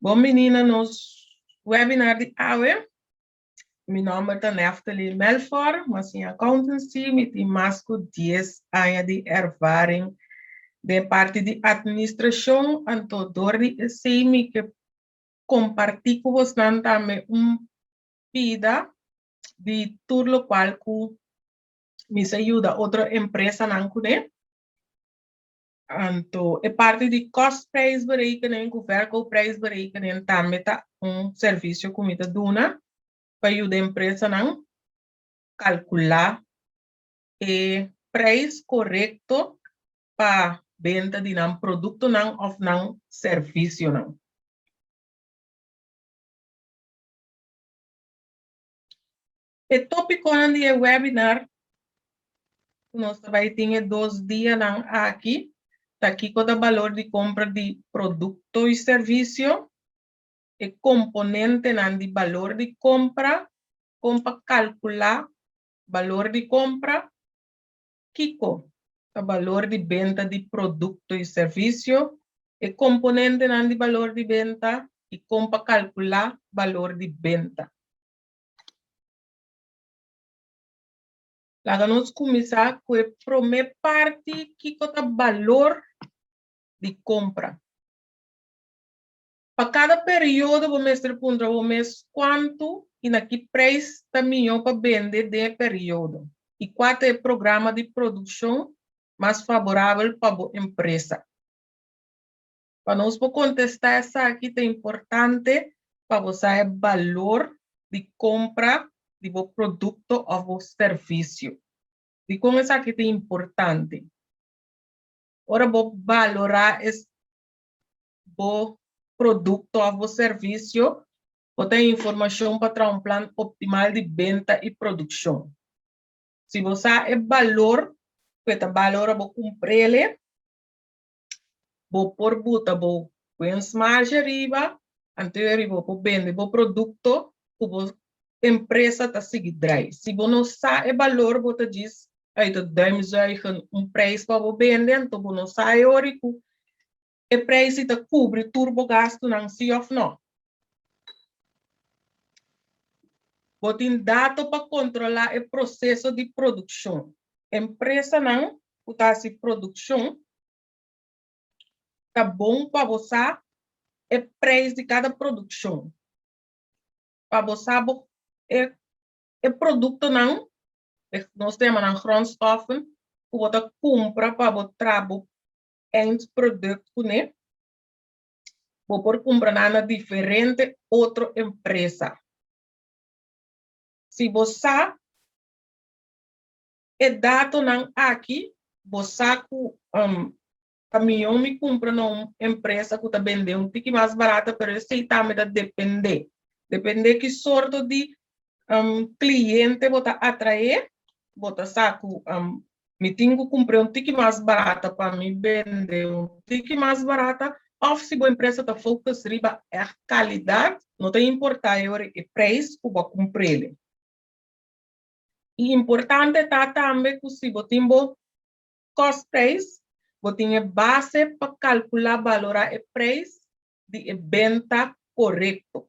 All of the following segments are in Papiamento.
Bon bini na nos webinar di awe. Mi nòmber ta Neftali Melfor, mi a siña accountancy, mi tin mas ku dies aña di ervaring den parti di administrashon, anto dor di esei mi ke kompartí ku bosnan tambe un pida di tur lokual ku mi sa yuda otro empresanan kuné. Anto e parti di kostprijsberekening ku verkoopprijsberekening tambe ta un servisio ku mi ta duna pa yuda empresanan kalkulá e preis korekto pa benta di nan produktonan òf nan servisionan. E tópikonan di e webinar ku nos ta bai tin e dos dianan aki ta kiko ta balor di kompra di produkto i servisio, e komponentenan di balor di kompra, kon pa kalkulá balor di kompra, kiko ta balor di benta di produkto i servisio, e komponentenan di balor di benta i kon pa kalkulá balor di benta. Laga nos kuminsá ku e promé parti, kiko ta balor di kompra. Pa kada periodo bo mester puntra bo mes kuantu i na ki preis ta mihó pa bende den e periodo i kua ta e programa di produkshon mas faborabel pa bo empresa. Pa nos por kontestá esaki ta importante pa bo sa e balor di kompra di bo produkto òf bo servisio. Dikon esaki ta importante? Ora bo balorá e bo produkto òf bo servisio, bo ta informashon pa traha un plan optimal di benta i produkshon. Si bo sa e balor ku e ta bal ora bo kumpr'el, Bo por buta bo winstmarge riba, anto e riba bo por bende bo produkto ku bo empresa ta sigui drai. Si bo no sa e balor bo ta djis uit het duim zuigen un prijs pa bo bende, anto bo no sa e ora ku e prijs si ta kubri tur bo gastunan si òf no. Bo tin dato pa kontrolá e proseso di produkshon. Empresanan ku ta hasi produkshon ta bon pa bo sa e preis di kada produkshon, pa bo sa bo e e produktonan, nos ta yama nan grondstoffen, ku bo ta kumpra pa bo traha bo eindproduct kuné. Bo por kumpra nan na diferente otro empresa. Si bo sa e datonan aki, bo sa ku ta mihó mi kumpra na un empresa ku ta bende un tiki mas barata, pero esei tambe ta dependé. Dependé ki sorto di kliente bo ta atraé, bo ta sa ku Mi tin ku kumpr'é un tiki mas barata pa mi bende un tiki mas barata òf si bo empresa ta focus riba ègt kalidat, no ta importá e ora e preis ku bo a kumpr'é. I importante ta tambe ku si bo tin bo kostprijs, bo tin e base pa kalkulá balorá e preis di e benta korekto.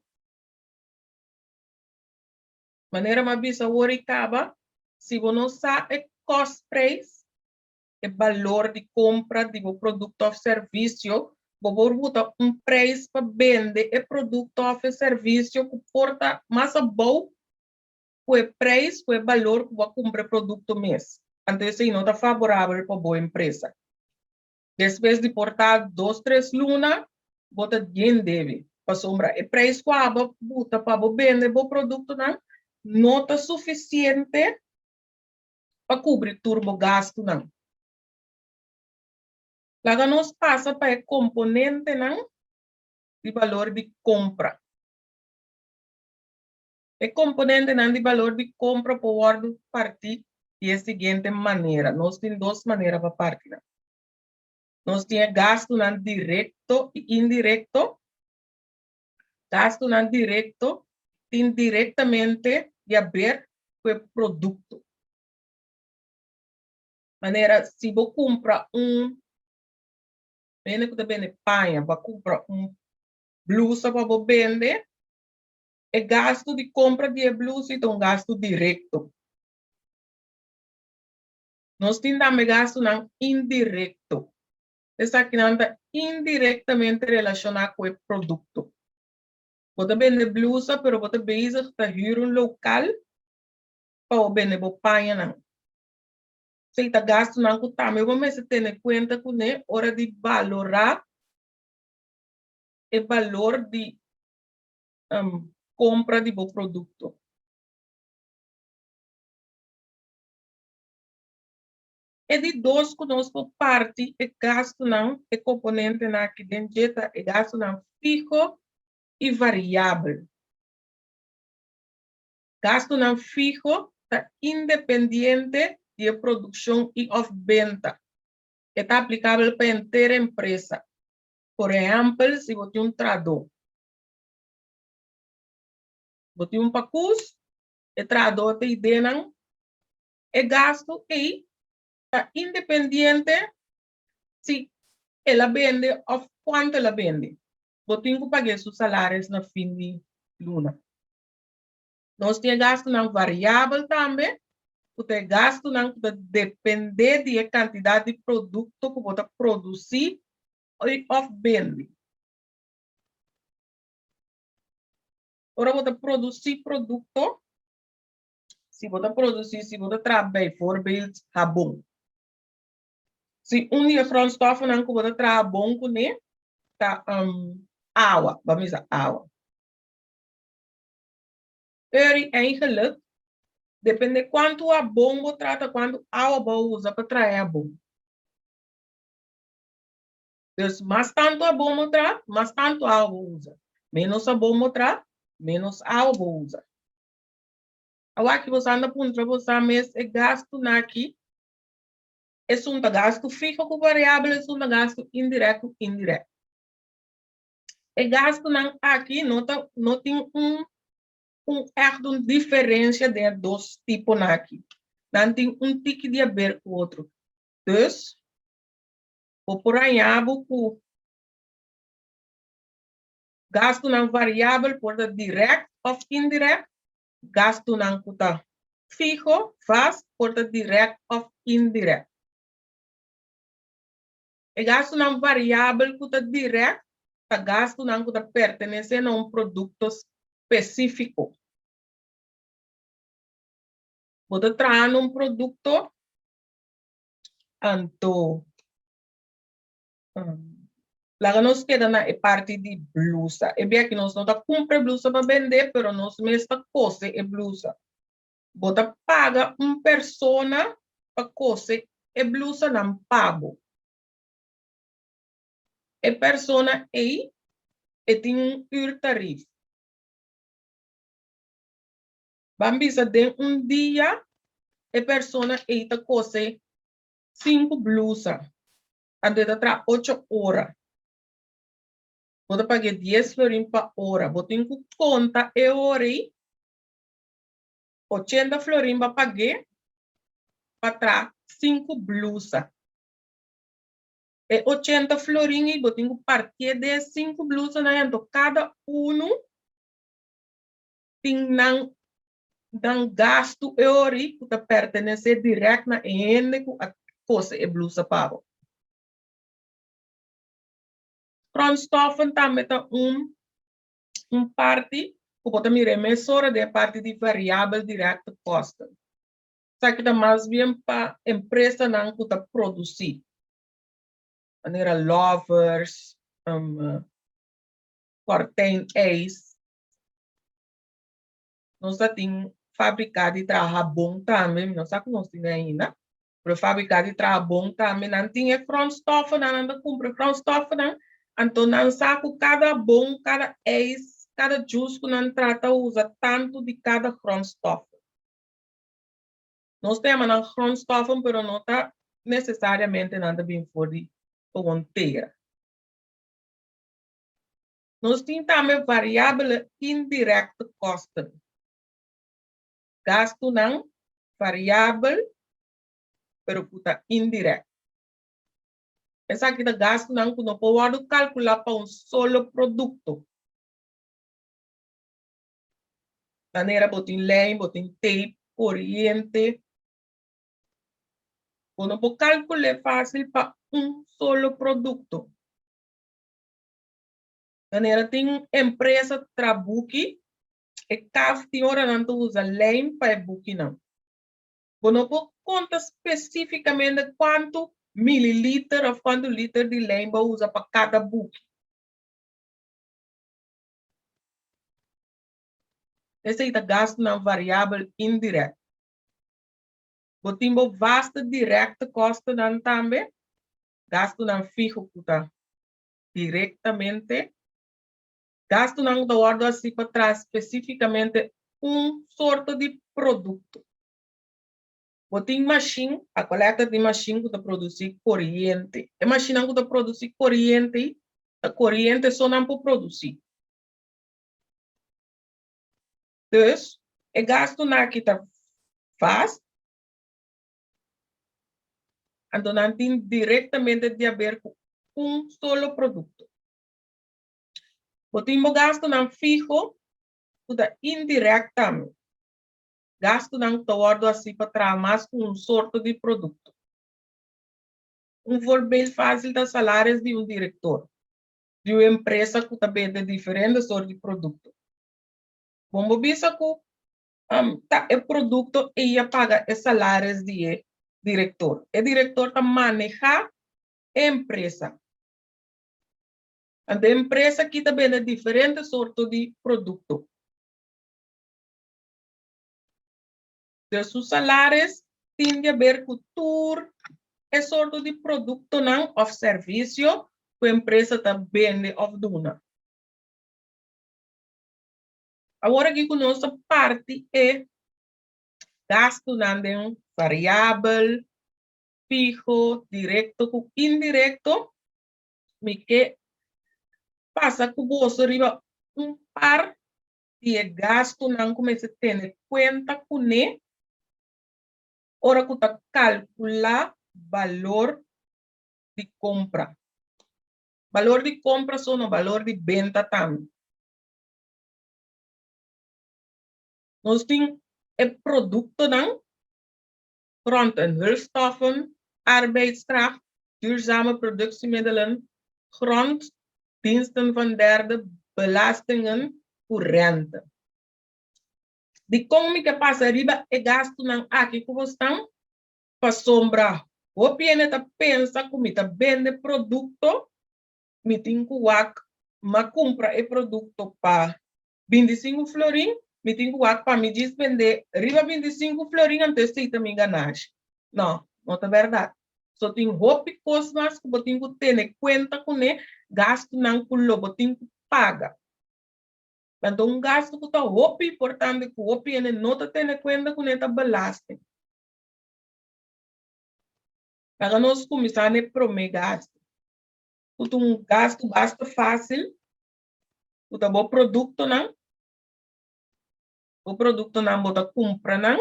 Manera mi a bisa awor i kaba, si bo no sa e kostprijs, e balor di kompra di bo produkto òf servisio, bo por buta un preis pa bende e produkto òf e servisio ku por ta mas abou ku e preis, ku e balor ku bo a kumpra e produkto mes. Anto esei no ta faborabel pa bo empresa. Despues di por ta dos tres luna bo ta bien debe, pasobra e prijs ku abo buta pa bo bende bo produktonan no ta sufisiente pa kubri tur bo gastunan. Laga nos pasa pa e komponentenan di balor di kompra. E komponentenan di balor di kompra por wòrdu partí di e siguiente manera, nos tin dos manera pa parti nan. Nos tin e gastunan direkto i indirekto. Gastunan direkto tin direktamente di aber ku e produkto. Manera si bo kumpra un, hende ku ta bende paña, bo a kumpra un. blusa pa bo bende, e gastu di kompra di e blusa ta un gastu direkto. Nos tin tambe gastunan indirekto. Esakinan ta indirektamente relashoná ku e produkto. Bo ta bende blusa, pero bo ta bezig ta hür un lokal pa bo bende bo pañanan. Esei ta gastunan ku tambe bo mester tene kuenta kuné ora di balorá e balor di kompra di bo produkto. E di dos ku nos por parti e gastunan, e komponentenan aki den dje ta e gastunan fiho i variabel. Gastunan fiho ta independiente di e produkshon i òf benta. E ta aplikabel pa henter empresa. Por ehèmpel, si bo tin un trahadó, bo tin un pakus, e trahadó ta idenan E gastu ei ta independiente si el a bende òf kuantu el a bende. Bo tin ku pag'é su salaris na fin di luna. Nos tin e gastunan variabel tambe, ku ta e gastunan ku ta dependé di e kantidat di produkto ku bo ta produsí òf bende. Ora bo ta produsí produkto, Si bo ta produsí, si bo ta traha bijvoorbeeld habon. Si un di e grondstoffennan ku bo ta traha habon kuné ta awa, bo a bisa awa. Eri eigenlijk depende kuantu habon bo traha ta kuantu awa bo a usa pa traha e habon. Dus mas tantu habon bo traha, mas tantu awa bo usa. Menos habon bo traha, menos awa bo usa. Awor ki boso anda puntra boso mes e gastunan aki, esun ta gastu fiho ku variabel, esun ta gastu indirèkt ku indirèkt. E gastunan aki no ta no tin un un ègt un diferensia den e dos tiponan aki. Nan tin un tiki di haber ku otro. Dus, bo por haña bo ku Gastunan variabel por ta dirèkt òf indirèkt. Gastunan ku ta fiho, vast, por ta dirèkt òf indirèkt. E gastunan variabel ku ta dirèkt ta gastunan ku ta pertenesé na un produkto spesífiko. Bo ta traha na un produkto, anto Laga nos keda na e parti di blusa. E bia ki nos no ta kumpra e blusa pa bende, pero nos mes ta kose e blusa. Bo ta paga un persona pa kose e blusanan pa bo. E persona ei e tin un uurtarief. Ban bisa den un dia e persona ei ta kose sinku blusa. Anto e ta traha ocho ora. Bo ta pag'é dies florin pa ora. Bo tin ku konta e ora ei, ochenta florin bo a pag'é pa traha sinku blusa. E ochenta florin ei bo tin ku partié den e sinku blusanan ei, anto kada unu tin nan nan gastu e ora ei ku ta pertenesé dirèkt na e hende ku a kose e blusa pa bo. Grondstoffen tambe ta un un parti ku bo ta mira e mesora den e parti di variabel directe kosten. Esaki ta mas bien pa empresanan ku ta produsí, manera Lovers, Kortijn IJs. Nos ta tin fabrica di traha habon tambe, mi no sa ku nos tin ainda, pero fabrica di traha habon tambe, nan tin e grondstoffennan, nan ta cumpra e grondstoffennan, anto nan sa ku kada habon, kada ijs, kada juice ku nan traha ta usa tantu di kada grondstoffen. Nos ta yama nan grondstoffen, pero no ta necesariamente nan ta bin for di gewoon tera. Nos tin tambe variabele indirecte kosten, gastunan variabel pero ku ta indirect. Esaki ta gastunan ku no por wòrdu kalkulá pa un solo produkto. Manera bo tin lijm, bo tin tape, koriente. Bo no por kalkul'é fásil pa un solo produkto. Manera tin empresa tra buki, e kaf tin ora nan ta usa lijm pa e bukinan. Bo no por konta spesífikamente kuantu mililiter òf kuantu liter di lijm bo a usa pa kada buki. Esei ta gastunan variabel indirèkt. Bo tin bo vaste direkte kostonan tambe, gastunan fiho ku ta direktamente. Gastunan ku ta wòrdu hasi pa traha spesífikamente un sorto di produkto. Bo tin mashin, Aqualectra tin mashin ku ta produsí koriente. E mashinnan ku ta produsí koriente ta koriente so nan por produsí. Dus, e gastunan aki ta vast, anto nan tin direktamente di haber ku un solo produkto. Bo tin bo gastunan fiho ku ta indirèkt tambe. Gastunan ku ta wòrdu hasi pa traha mas ku un sorto di produkto. Un voorbeeld fásil ta salaris di un direktor di un empresa ku ta bende diferente sort di produkto. Bon bo bisa ku ta e produkto ei a paga e salaris di e direktor. E direktor ta manehá e empresa. Anto e empresa aki ta bende diferente sorto di produkto. Dus su salaris tin di haber ku tur e sorto di produktonan òf servisio ku e empresa ta bende òf duna. Awor aki ku nos ta parti e gastunan den variabel, fiho, direkto ku indirekto, mi ke pasa ku boso riba un par di e gastunan ku mester tene kuenta kuné ora ku ta kalkulá balor di kompra. Balor di kompra so no, balor di benta tambe. Nos tin e produktonan, grond en hulpstoffen, arbeidskracht, duurzame productiemiddelen, grond, diensten van derde, belastingen ku rente. Dikon mi ke pasa riba e gastunan aki ku bosnan? Pasobra hopi hende ta pensa ku mi ta bende produkto, mi tin ku wak m'a kumpra e produkto pa 25 florin, mi tin ku wak pa mi djis bende riba 25 florin anto esei ta mi ganashi. No, no ta bèrdat. So tin hopi kos mas ku bo tin ku tene kuenta kuné, gastunan ku lo bo tin ku paga. Anto un gastu ku ta hopi importante ku hopi hende no ta tene kuenta kuné ta belasting. Laga nos kuminsá na e promé gastu, ku ta un gastu basta fásil, ku ta bo produktonan. Bo produktonan bo ta kumpra nan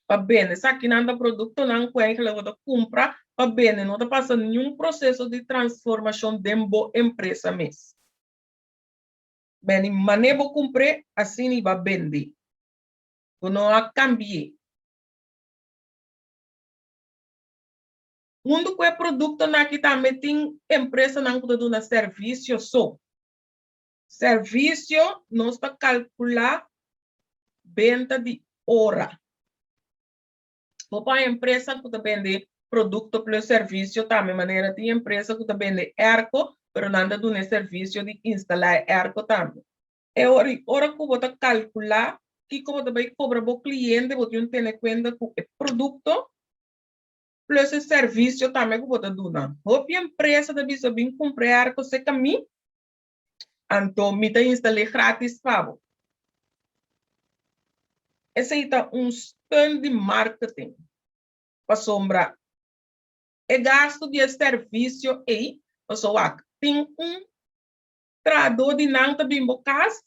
pa bende. Esakinan ta produktonan ku eigenlijk bo ta kumpra pa bende. No ta pasa niun proseso di transformashon den bo empresa mes. Beni manera bo kumpr'é, asina i bo a bend'é. Bo no a kambi'é. Huntu ku e produktonan aki tambe tin empresanan ku ta duna servisio so. Servisio nos ta kalkulá benta di ora. Bo por haña empresa ku ta bende produkto plus servisio tambe, manera tin empresa ku ta bende airco, pero nan ta duna e servisio di instalá e airco tambe. E ora i ora ku bo ta kalkulá kiko bo ta bai kobra bo kliente, bo tin un tene kuenta ku e produkto plus e servisio tambe ku bo ta duna. Hopi empresa ta bisa bin kumpra e arko seka mi, anto mi ta instal'é gratis pa bo. Esei ta un stunt di marketing, pasobra e gastu di e servisio ei, pasobra wak, tin un Trahadó di nan ta bin bo kas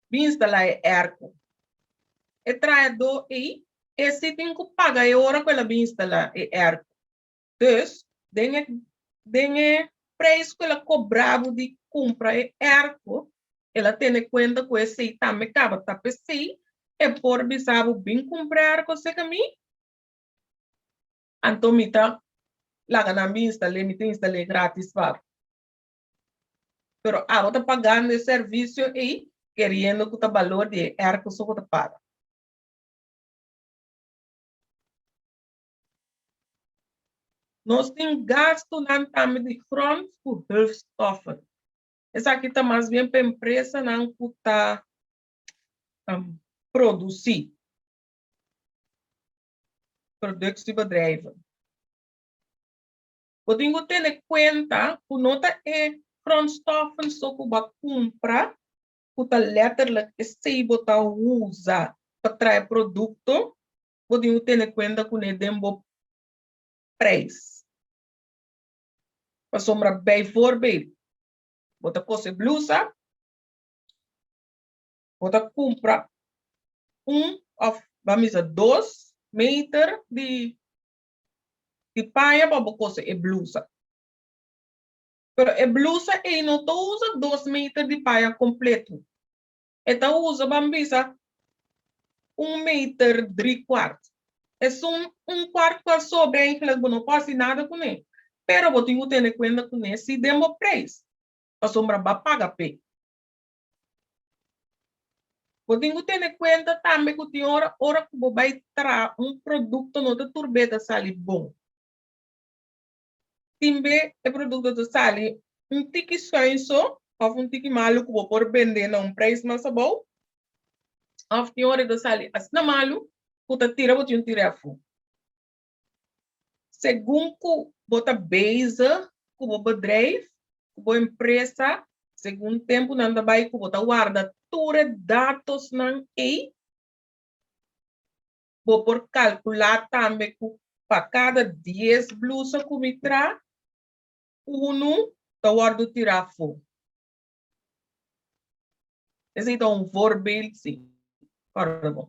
bin instalá e airco. E trahadó ei, e si tin ku paga e ora ku el a bin instalá e airco. Dus, den e den e preis ku el a kobra bo di kumpra e airco, El a tene kuenta ku esei tambe kaba ta p'esei e por bisa bo bin kumpra airco serka mi, anto mi ta laga nan bin instal'é, mi ta instal'é gratis pa bo. Pero abo ta pagando e servisio ei keriendo ku ta balor di e airco so bo ta paga. Nos tin gastunan tambe di grond ku hulpstoffen. Esaki ta mas bien pa empresanan ku ta produsí, productiebedrijven. Bo tin ku tene kuenta ku no ta e grondstoffen so ku bo a kumpra ku ta letterlijk esei bo ta usa pa traha e produkto, bo tin ku tene kuenta kuné den bo prijs. Pasobra bijvoorbeeld, bo ta kose blusa, bo ta kumpra un òf ban bisa dos meter di di paña pa bo kose e blusa. Pero e blusa ei no ta usa dos meter di paña kompleto. E ta usa ban bisa un meter dri kuart. Esun un kuart ku a sobra eigenlijk bo no por hasi nada kuné. Pero bo tin ku tene kuenta kuné si den bo preis, pasobra bo a paga p'e. Bo tin ku tene kuenta tambe ku tin ora, ora ku bo bai traha un produkto no ta tur be ta sali bon. Tin be e produkto ta sali un tiki schuin so of un tiki malu ku bo por bende na un prijs mas abou of tin ora e ta sali asina malu ku ta tira bo tin un tira afó. Segun ku bo ta bezig ku bo bedrijf, ku bo empresa, segun tempunan ta bai ku bo ta warda tur e datosnan ei, Bo por kalkulá tambe ku pa kada dies blusa ku mi tra, unu ta wòrdu tirá afó. Esei ta un voorbeeld sí. Kòrda bon.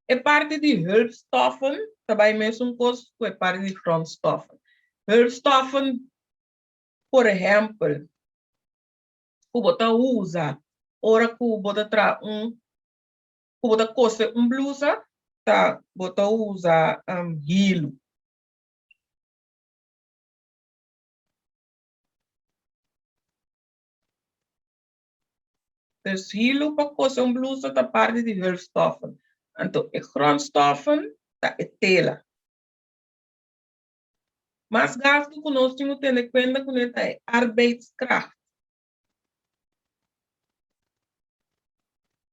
E parti di hulpstoffen ta bai mesun kos ku e parti di grondstoffen. Hulpstoffen, por ehèmpel, ku bo ta usa ora ku bo ta traha un ku bo ta kose un blusa ta bo ta usa hilu. Dus hilu pa kose un blusa ta parti di hulpstoffen. Anto e grondstoffen ta e tela. Mas gastu ku nos tin ku tene kuenta kuné ta e arbeidskracht.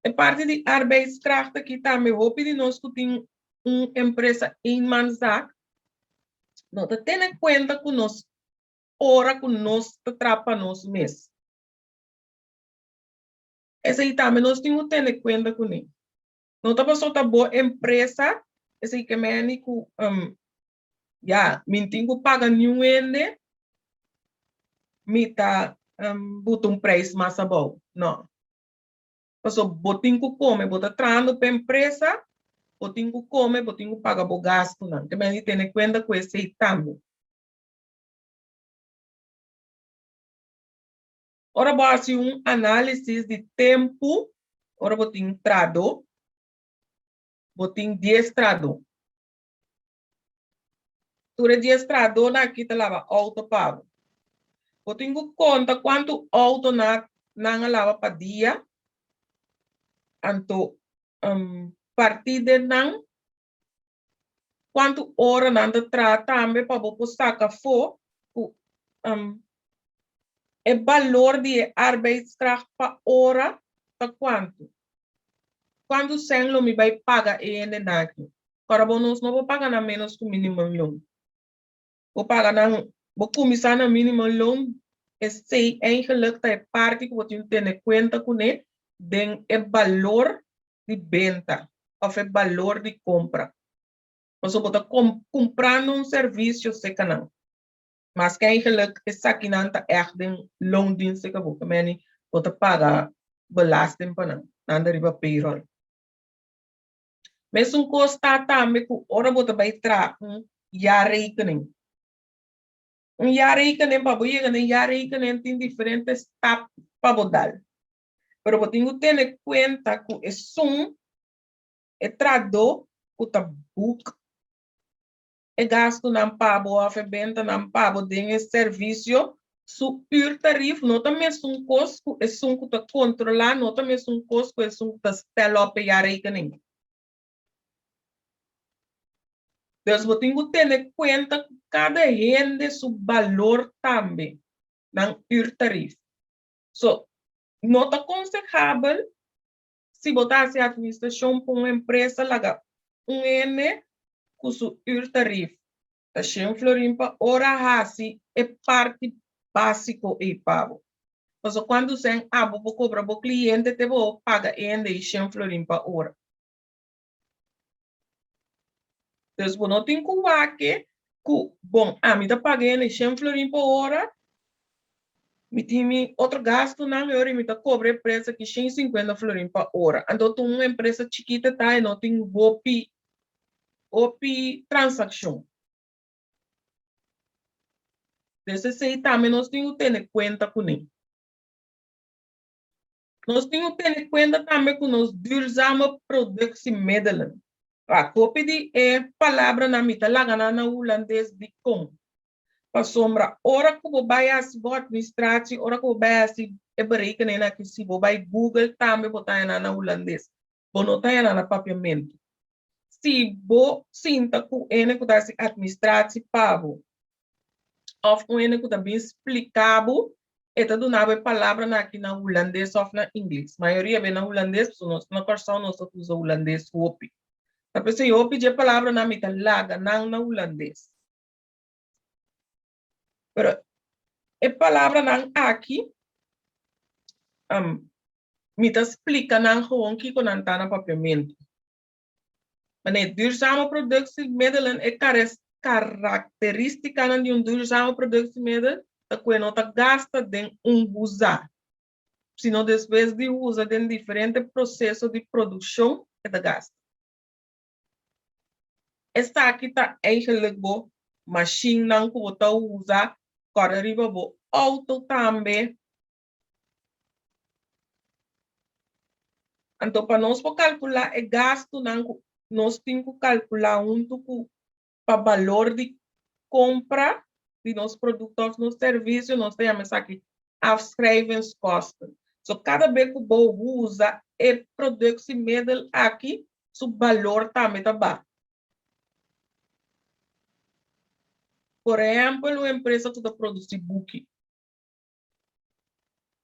E parti di arbeidskracht aki tambe hopi di nos ku tin un empresa eenmanszaak no ta tene kuenta ku nos ora ku nos ta traha pa nos mes. Esei tambe nos tin ku tene kuenta kuné. No ta pasobra ta bo empresa, esei ke meni ku ya, mi tin ku paga niun hende, mi ta buta un prijs mas abou. No. Pasobra bo tin ku kome, bo ta trahando pa empresa, bo tin ku kome, bo tin ku paga bo gastunan. Ke meni tene kuenta ku esei tambe. Ora bo hasi un análisis di tempu, ora bo tin trahadó, bo tin dies trahadó. Tur e dies trahadónan aki ta laba outo pa bo. Bo tin ku konta kuantu outo nan a laba pa dia, anto partí den nan kuantu ora nan ta traha tambe pa bo por saka afó ku e balor di e arbeidskracht pa ora ta kuantu. Kuantu sèn lo mi bai paga e hendenan aki? Ora bo nos no por paga nan menos ku minimum loon. Bo paga nan, bo kuminsá na minimum loon, esei eigenlijk ta e parti ku bo tin tene kuenta kuné den e balor di benta òf e balor di kompra. Pasobra bo ta kumprando un servisio seka nan. Maske eigenlijk esakinan ta ègt den loondienst seka bo, ke meni bo ta paga belasting pa nan, nan ta riba payroll. Mesun kos ta tambe ku ora bo ta bai traha un jaarrekening. Un jaarrekening, pa bo yega na e jaarrekening tin diferente stap pa bo dal. Pero bo tin ku tene kuenta ku esun, e trahadó ku ta boek e gastunan pa bo òf e bentanan pa bo den e servisio, su uurtarief no ta mesun kos ku esun ku ta kontrolá, no ta mesun kos ku esun ku ta stel op e jaarrekening. Dus bo tin ku tene kuenta ku kada hende su balor tambe, nan uurtarief. So, no ta konsehabel si bo ta hasi administrashon pa un empresa laga un hende ku su uurtarief ta shen florin pa ora hasi e parti básiko ei pa bo. Pasobra kuantu sèn abo bo kobra bo kliente te bo paga e hende ei shen florin pa ora. Dus bo no tin ku wak ku, bon, ami ta paga hende shen florin pa ora, mi tin mi otro gastunan e ora i mi ta kobra e pres aki shen i sinkuenta florin pa ora. Anto ta un empresa chikito ta e no tin hopi hopi transakshon. Dus esei tambe nos tin ku tene kuenta kuné. Nos tin ku tene kuenta tambe ku nos duurzame productiemiddelen. A kopi di e palabranan mi ta laga nan na hulandes dikon? Pasobra ora ku bo bai hasi bo administratie, ora ku bo bai hasi e berekeningen aki, si bo bai Google tambe bo ta haña nan na hulandes. Bo no ta haña nan na papiamentu. Si bo sinta ku hende ku ta hasi administratie pa bo òf un hende ku ta bin splika bo, e ta duna bo e palabranan aki na hulandes òf na ingles. Mayoria be na hulandes pasobra nos na Kòrsou nos ta usa hulandes hopi. Ta p'esei hopi dje palabranan mi ta laga nan na hulandes. Pero e palabranan aki mi ta splika nan gewoon kiko nan ta na papiamentu. Wanneer duurzame productiemiddelen e karakteristikanan di un duurzame productiemiddel ta ku e no ta gasta den un usa, sino despues di usa den diferente proseso di produkshon e ta gasta. Esaki ta eigenlijk bo mashinnan ku bo ta usa, kòrda riba bo outo tambe. Anto pa nos por kalkulá e gastunan ku nos tin ku kalkulá huntu ku pa balor di kompra di nos produkto òf nos servisio, nos ta yama esaki afschrijvingskosten. So kada be ku bo usa e productiemiddel aki, su balor tambe ta baha. Por ehèmpel, un empresa ku ta produsí buki.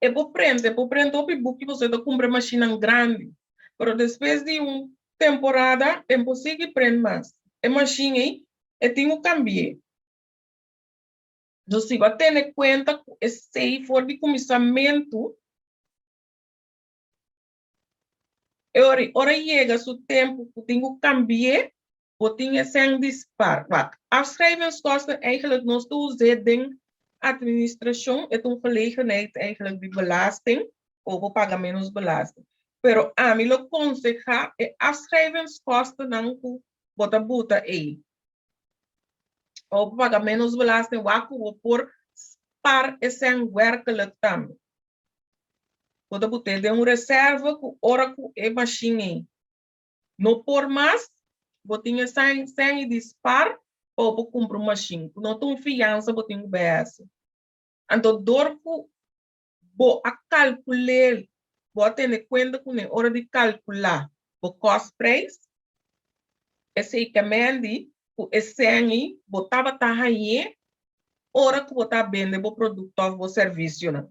E por prende, e por prende hopi buki pasobra e ta kumpra e mashinnan grandi. Pero despues di un temporada e por sigui prende mas. E mashin ei e tin ku kambi'é. Dus si bo a tene kuenta ku esei for di kuminsamentu, e ora ora yega su tempu ku tin ku kambi'é, bo tin e sèn di spar. Wak, afschrijvingskosten eigenlijk nos ta us'é den administrashon, e ta un gelegenheid eigenlijk di belasting, pa bo paga ménos belasting. Pero ami lo konsehá e afschrijvingskostennan ku bo ta buta ei, pa bo paga ménos belasting, wak ku bo por spar e sèn wèrkelijk tambe. Bo ta but'é den un reserva ku ora ku e mashin ei no por mas, bo tin e sèn i di spar pa bo por kumpra un mashin. Ku no ta un fiansa bo tin ku bai hasi. Anto dor ku bo a kalkul'é, bo a tene kuenta kuné ora di kalkulá bo kòstprijs, esei ke mendi ku e sèn ei bo tabata hañ'é ora ku bo ta bende bo produkto òf bo servisionan.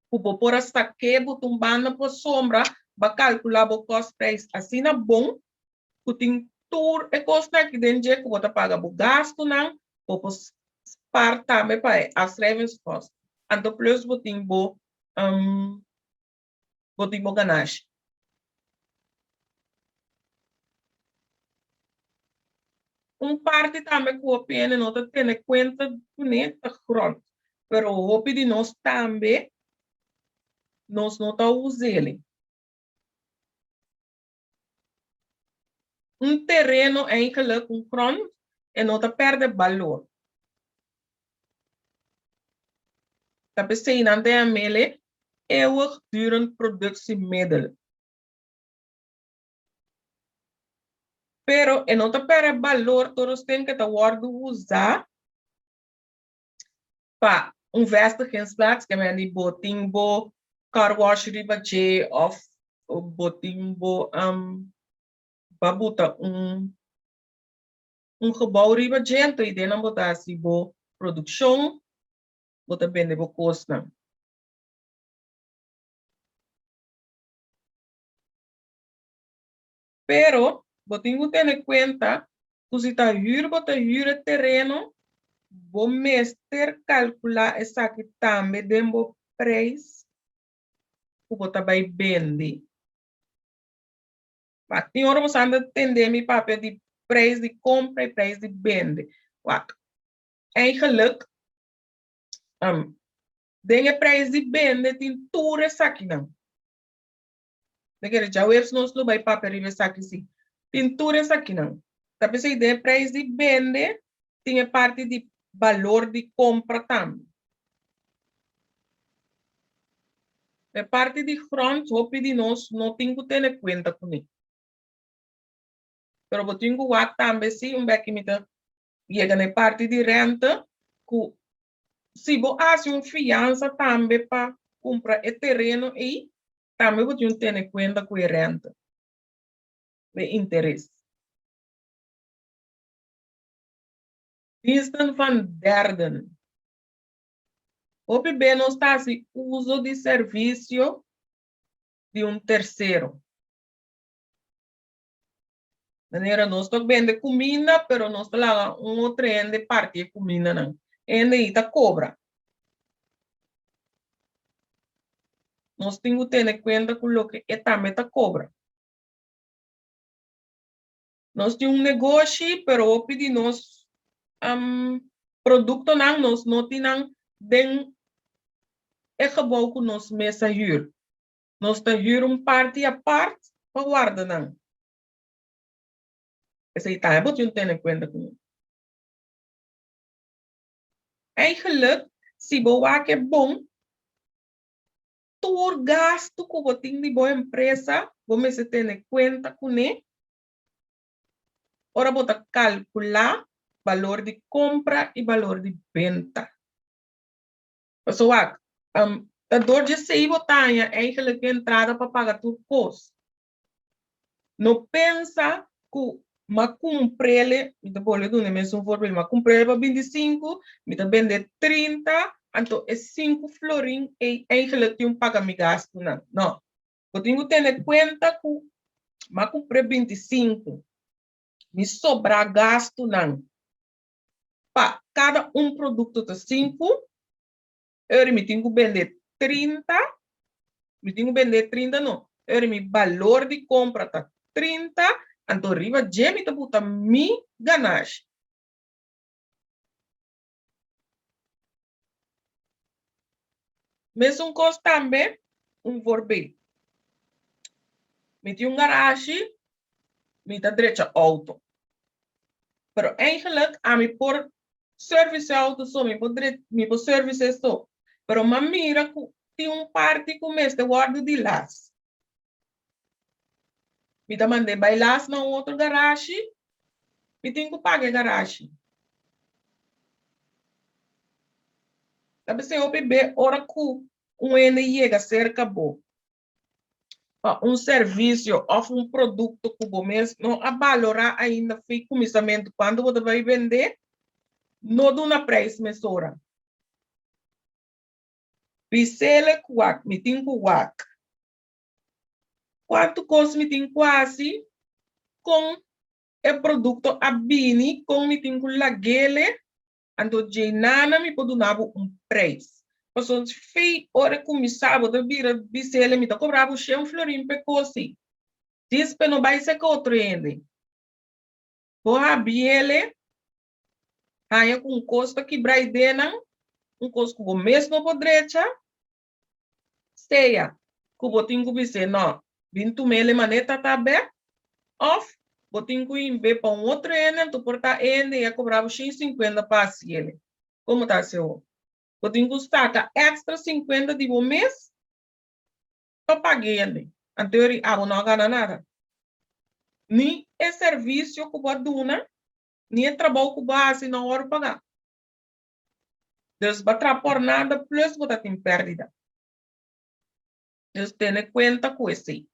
Ku bo por a sak'é bo ta un banda pasobra bo a kalkulá bo kòstprijs asina bon ku tin tur e kosnan aki den dje ku bo ta paga bo gastunan, bo por spar tambe pa e afschrijvingskosten. Anto plus bo tin bo bo tin bo ganashi. Un parti tambe ku hopi hende no ta tene kuenta kuné ta grond, pero hopi di nos tambe nos no ta us'el. Un tereno eigenlijk, un grond, e no ta pèrdè balor. Ta p'esei nan ta yam'el e eeuwigdurend productiemiddel. Pero e no ta pèrdè balor tur osten ku e ta wòrdu usá pa un vestigingsplaats, ke men di bo tin bo car wash riba dje òf bo tin bo ba buta un un gebou riba dje, anto i den nan bo ta hasi bo produkshon, bo ta bende bo kosnan. Pero, bo tin ku tene kuenta ku si ta hür bo ta hür e tereno, bo mester kalkulá esaki tambe den bo preis ku bo ta bai bende. Wak, tin ora bo sa anda tende mi papia di preis di kompra i preis di bende. Wak, eigenlijk, den e preis di bende tin tur esakinan. Mi kere djaweps nos lo bai papia riba esaki si. Tin tur esakinan. Ta p'esei den e prijs di bende tin e parti di balor di kompra tambe. E parti di grond hopi di nos no tin ku tene kuenta kuné. Pero bo tin ku wak tambe si un beki mi ta yega na e parti di rente ku si bo hasi un fiansa tambe pa kumpra e tereno ei, tambe bo tin tene kuenta ku e rente, ku e interes. Diensten van derden. Hopi be nos ta hasi uso di servisio di un tersero. Manera nos ta bende kuminda, pero nos ta laga un otro hende parti e kumindanan. E hende ei ta kobra. Nos tin ku tene kuenta ku loke e tambe ta kobra. Nos tin un negoshi, pero hopi di nos produktonan nos no tin nan den e gebou ku nos mes a hür. Nos ta hür un parti apart pa warda nan. Esei tambe bo tin tene kuenta ku nan. Eigenlijk, si bo wak e bon, tur gastu ku bo tin di bo empresa, bo mester tene kuenta kuné ora bo ta kalkulá balor di kompra i balor di benta. Pasobra wak, ta dor dje esei bo ta haña eigenlijk e entrada pa paga tur kos. No pensa ku m'a kumpr'el, mi ta bolbe duna e mesun voorbeeld, m'a kumpr'el pa 25, mi ta bende 30, anto e sinku florin ei eigenlijk tin un paga mi gastunan. No, bo tin ku tene kuenta ku m'a kumpr'é 25, mi sobrá gastunan pa kada un produkto ta sinku, Eri mi tin ku bende 30, mi tin ku bende 30 no, eri mi balor di kompra ta 30, anto riba dje mi ta buta mi ganashi. Mesun kos tambe un voorbeeld. Mi tin un garashi, mi ta drecha outo. Pero eigenlijk ami por service auto so, mi por dre, mi por service so. Pero m'a mira ku tin un parti ku mester wòrdu di las. Mi ta mand'é bai las na un otro garashi, mi tin ku paga e garashi. Ta p'esei hopi be ora ku un hende yega serka bo pa un servisio òf un produkto ku bo mes no a balorá ainda fi kuminsamentu kuantu bo ta bai bendé, no duna preis mesora. Bis'el ku wak, mi tin ku wak. Kuantu kos mi tin ku hasi, kon e produkto a bini, kon mi tin ku lag'el, Anto djei nana mi por duna bo un prijs. Pasobra fei ora e kuminsá bo ta bira bis'el mi ta kobra bo shen florin p'e kosi. Dis p'e no bai seka otro hende. Bo habi'el haña ku un kos ta kibra idenan, un kos ku bo mes no por drecha, sea ku bo tin ku bis'é no, bin tum'el e manera ta bek, òf bo tin ku inb'é pa un otro hende, anto por ta e hende i a kobra bo 150 pa hasiel. Komo ta hasi awor? Bo tin ku saka èkstra 50 di bo mes pa paga hende. Anto eri abo no a gana nada. Ni e servisio ku bo a duna, ni e trabou ku bo a hasi no a wòrdu pagá. Dus bo a traha por nada plus bo ta tin pèrdida. Dus tene kuenta ku esei.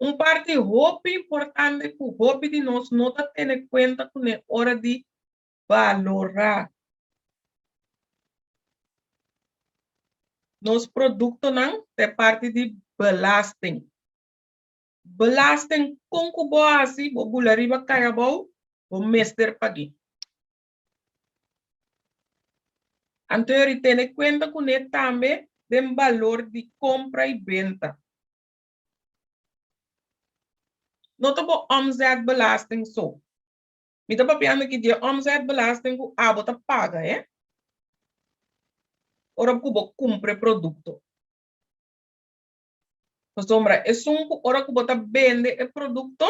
Un parti hopi importante ku hopi di nos no ta tene kuenta kuné ora di balorá nos produktonan ta e parti di belasting. Belasting kon ku bo hasi, bo bula riba kai abou, bo mester pag'é. Anto e tene kuenta kuné tambe den balor di kompra i benta. No ta bo omzetbelasting so. Mi ta papiando aki di e omzetbelasting ku abo ta paga, eh, ora ku bo kumpra e produkto. Pasobra esun ku ora ku bo ta bende e produkto,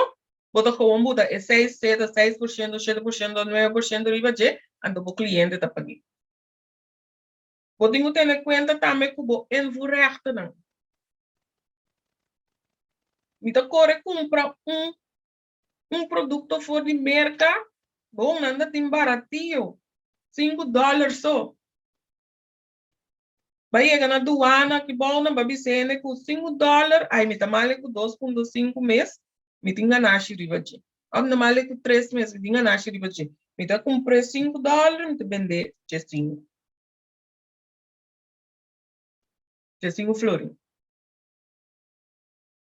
bo ta gewoon buta e seis, seta, 6%, 7%, 9% riba dje, anto bo kliente ta pag'é. Bo tin ku tene kuenta tambe ku bo invoerrechtennan. Mi ta kore kumpra un un produkto for di Merka, bon, nan ta tin baratio, $5 so. Ba yega na duana aki bou nan ba bisa hende ku $5, ai mi ta male ku 2.5 mes, mi tin ganashi riba dje. Òf mi ta male ku 3 mes, mi tin ganashi riba dje. Mi ta kumpr'é $5, mi ta bend'é 15. 15 florin.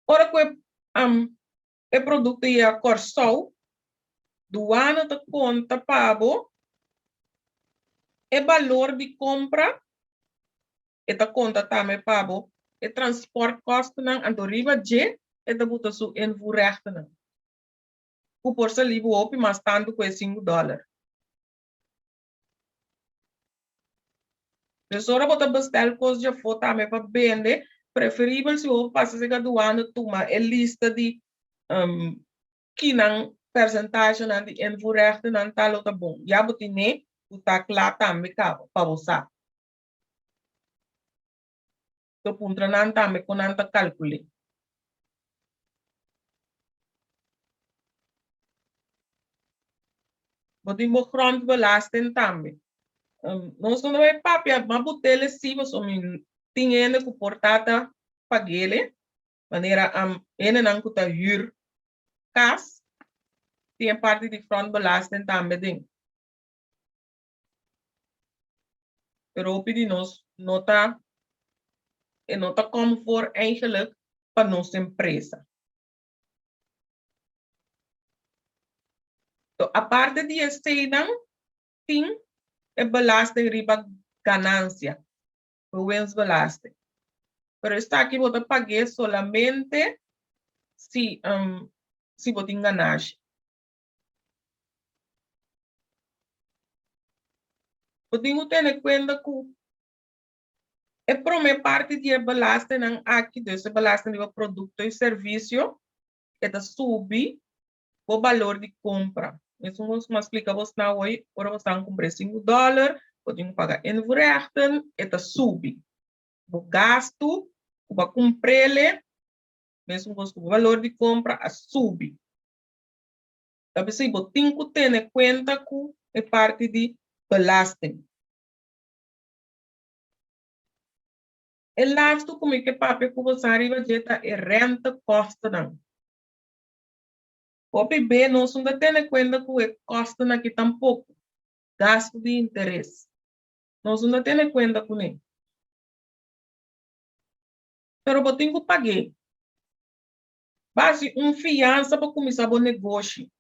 Ora ku e e produkto yega Kòrsou, duana ta konta pa bo e balor di kompra, e ta konta tambe pa bo e transportkostennan, anto riba dje e ta buta su invoerrechtennan, ku por sali bo hopi mas tantu ku e $5. Dus ora bo ta bestel kos djafó tambe pa bende, preferibel si bo pasa serka duana tuma e lista di kinan persentashenan di invoerrechtennan ta lo ta bon. Ya bo tine ku ta kla tambe kaba pa bo sa. Ta puntra nan tambe kon nan ta kalkul'é. Bo tin bo grondbelasting tambe. Nos no ta bai papia ma butele si pasobra mi tin hende ku por ta ta pag'ele, manera hendenan ku ta hür kas tin e parti di grondbelasting tambe den. Pero hopi di nos no ta, e no ta kom voor eigenlijk pa nos empresa. So, aparte di eseinan, tin e belasting riba ganancia, winstbelasting. Pero esaki bo ta pag'é solamente si, si bo tin ganashi. Bo tin ku tene kuenta ku e promé parti di e belastingnan aki, dus e belasting riba produkto i servisio, e ta subi bo balor di kompra. Mesun kos ku mi a splika bos na awor, ora bo stan kumpra e $5, bo tin ku paga invoerrechten, e ta subi. Bo gastu ku bo a kumpr'el, mesun kos ku bo balor di kompra a subi. Ta p'esei bo tin ku tene kuenta ku e parti di belasting. E lastu ku mi ke papia ku bosan riba dje ta e rentekostennan. Hopi be nos no ta tene kuenta ku e kostennan aki tampoko, gastu di interes. Nos no ta tene kuenta kuné. Pero bo tin ku pag'é. Basi un fiansa pa kuminsá bo negoshi.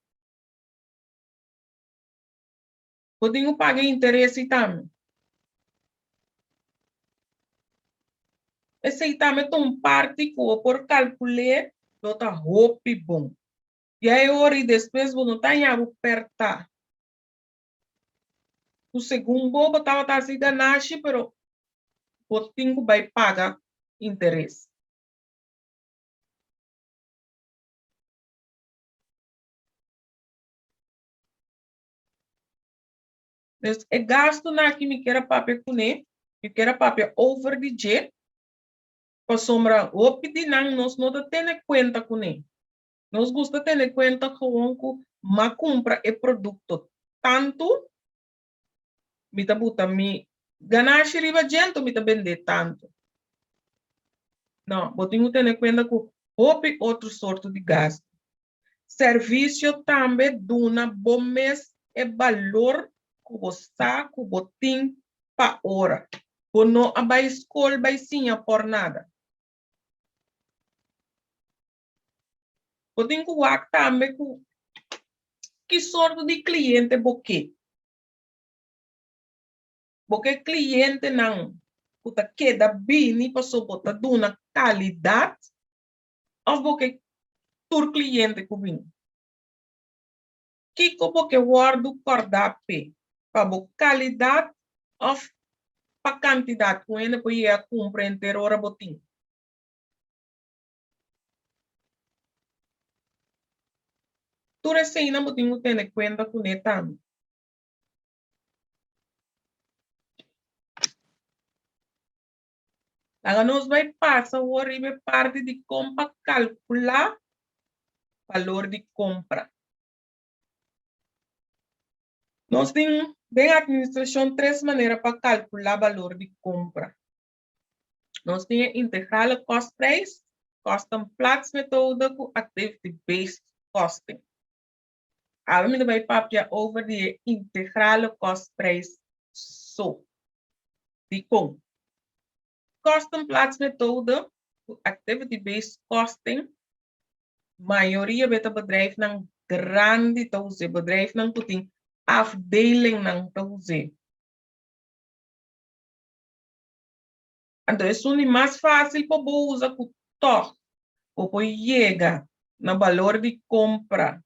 Bo tin ku paga interesi tambe. Esei tambe ta un parti ku bo por kalkul'é lo ta hopi bon. Ya e ora i despues bo no ta haña bo pèrtá. Ku segun bo, bo tabata hasi ganashi pero bo tin ku bai paga interes. Dus e gastunan aki mi kier a papia kuné, mi kier a papia over di dje, pasobra hopi di nan nos no ta tene kuenta kuné. Nos gusta tene kuenta gewoon ku m'a kumpra e produkto tantu, mi ta buta mi ganashi riba dje anto mi ta bend'é tantu. No, bo tin ku tene kuenta ku hopi otro sorto di gastu. Servisio tambe duna bo mes e balor ku bo sa ku bo tin pa ora. Bo no a bai skol bai siña por nada. Bo tin ku wak tambe ku ki sorto di kliente bo ke. Bo ke klientenan ku ta keda bini pasobra bo ta duna kalidat òf bo ke tur kliente ku bini? Kiko bo ke wòrdu kòrdá p'e? Pa bo kalidat òf pa kantidat ku hende por yega kumpra henter ora bo tin? Tur eseinan bo tin ku tene kuenta kuné tambe. Laga nos bai pasa awor riba e parti di kon pa kalkulá balor di kompra. Nos tin den administrashon tres manera pa kalkulá balor di kompra. Nos tin e integrale kostprijs, kostenplaatsmethode ku activity-based costing. Awe mi ta bai papia over di e integrale kostprijs so. Dikon? Kostenplaatsmethode ku activity-based costing, mayoria beta bedrijfnan grandi ta us'é, bedrijfnan ku tin afdelingnan ta us'é. Anto esun di mas fásil pa bo usa ku tòg bo por yega na balor di kompra.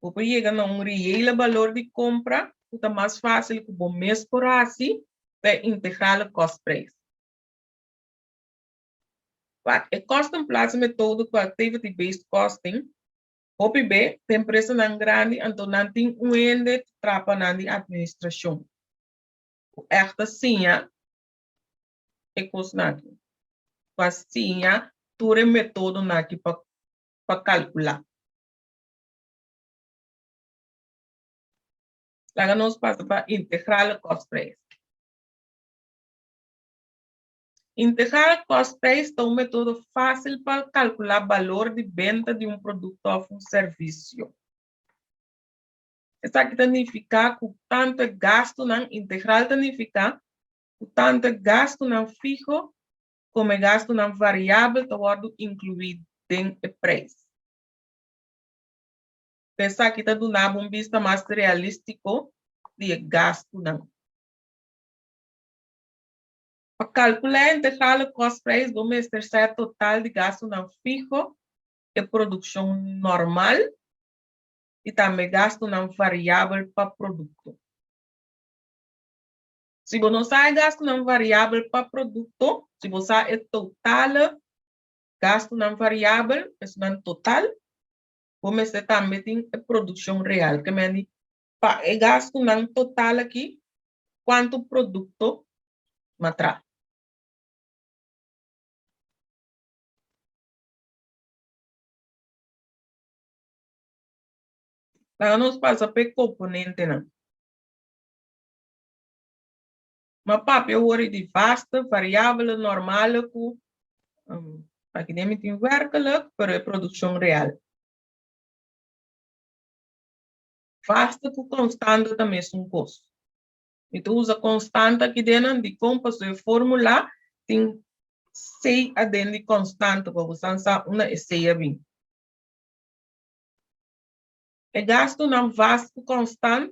Bo por yega na un reële balor di kompra ku ta mas fásil ku bo mes por hasi pa e integrale kostprijs. Wak, e kostenplaatsmethode ku activity based costing hopi be ta empresanan grandi anto nan tin un hende ta trapa nan di administrashon. Ku ègt ta siña e kosnan aki. Ku a siña tur e metodonan aki pa pa kalkulá. Laga nos pasa pa integrale kostprijs. Integrale kostprijs ta un metodo fásil pa kalkulá balor di benta di un produkto òf un servisio. Esaki ta nifiká ku tantu e gastunan integral ta nifiká ku tantu e gastunan fiho komo e gastunan variabel ta wòrdu inkluí den e preis. Esaki ta duna bo un bista mas realístiko di e gastunan. Pa kalkulá e integrale kostprijs bo mester sa e total di gastunan fiho, e produkshon normal i tambe gastunan variabel pa produkto. Si bo no sa e gastunan variabel pa produkto, si bo sa e totale gastunan variabel, esunnan total, bo mester tambe tin e produkshon real. Ke men di, pa e gastunan total aki, kuantu produkto m'a traha. Laga nos pasa pa e komponentenan. Ma papia awor di vaste, variabele, normale ku aki den mi tin werkelijk, pero e produkshon real. Vaste ku konstante ta mesun kos. Mi ta usa konstante aki dennan dikon pasobra e formula tin C aden di konstante pa bo san sa unda e C a bin. E gastunan vast ku konstant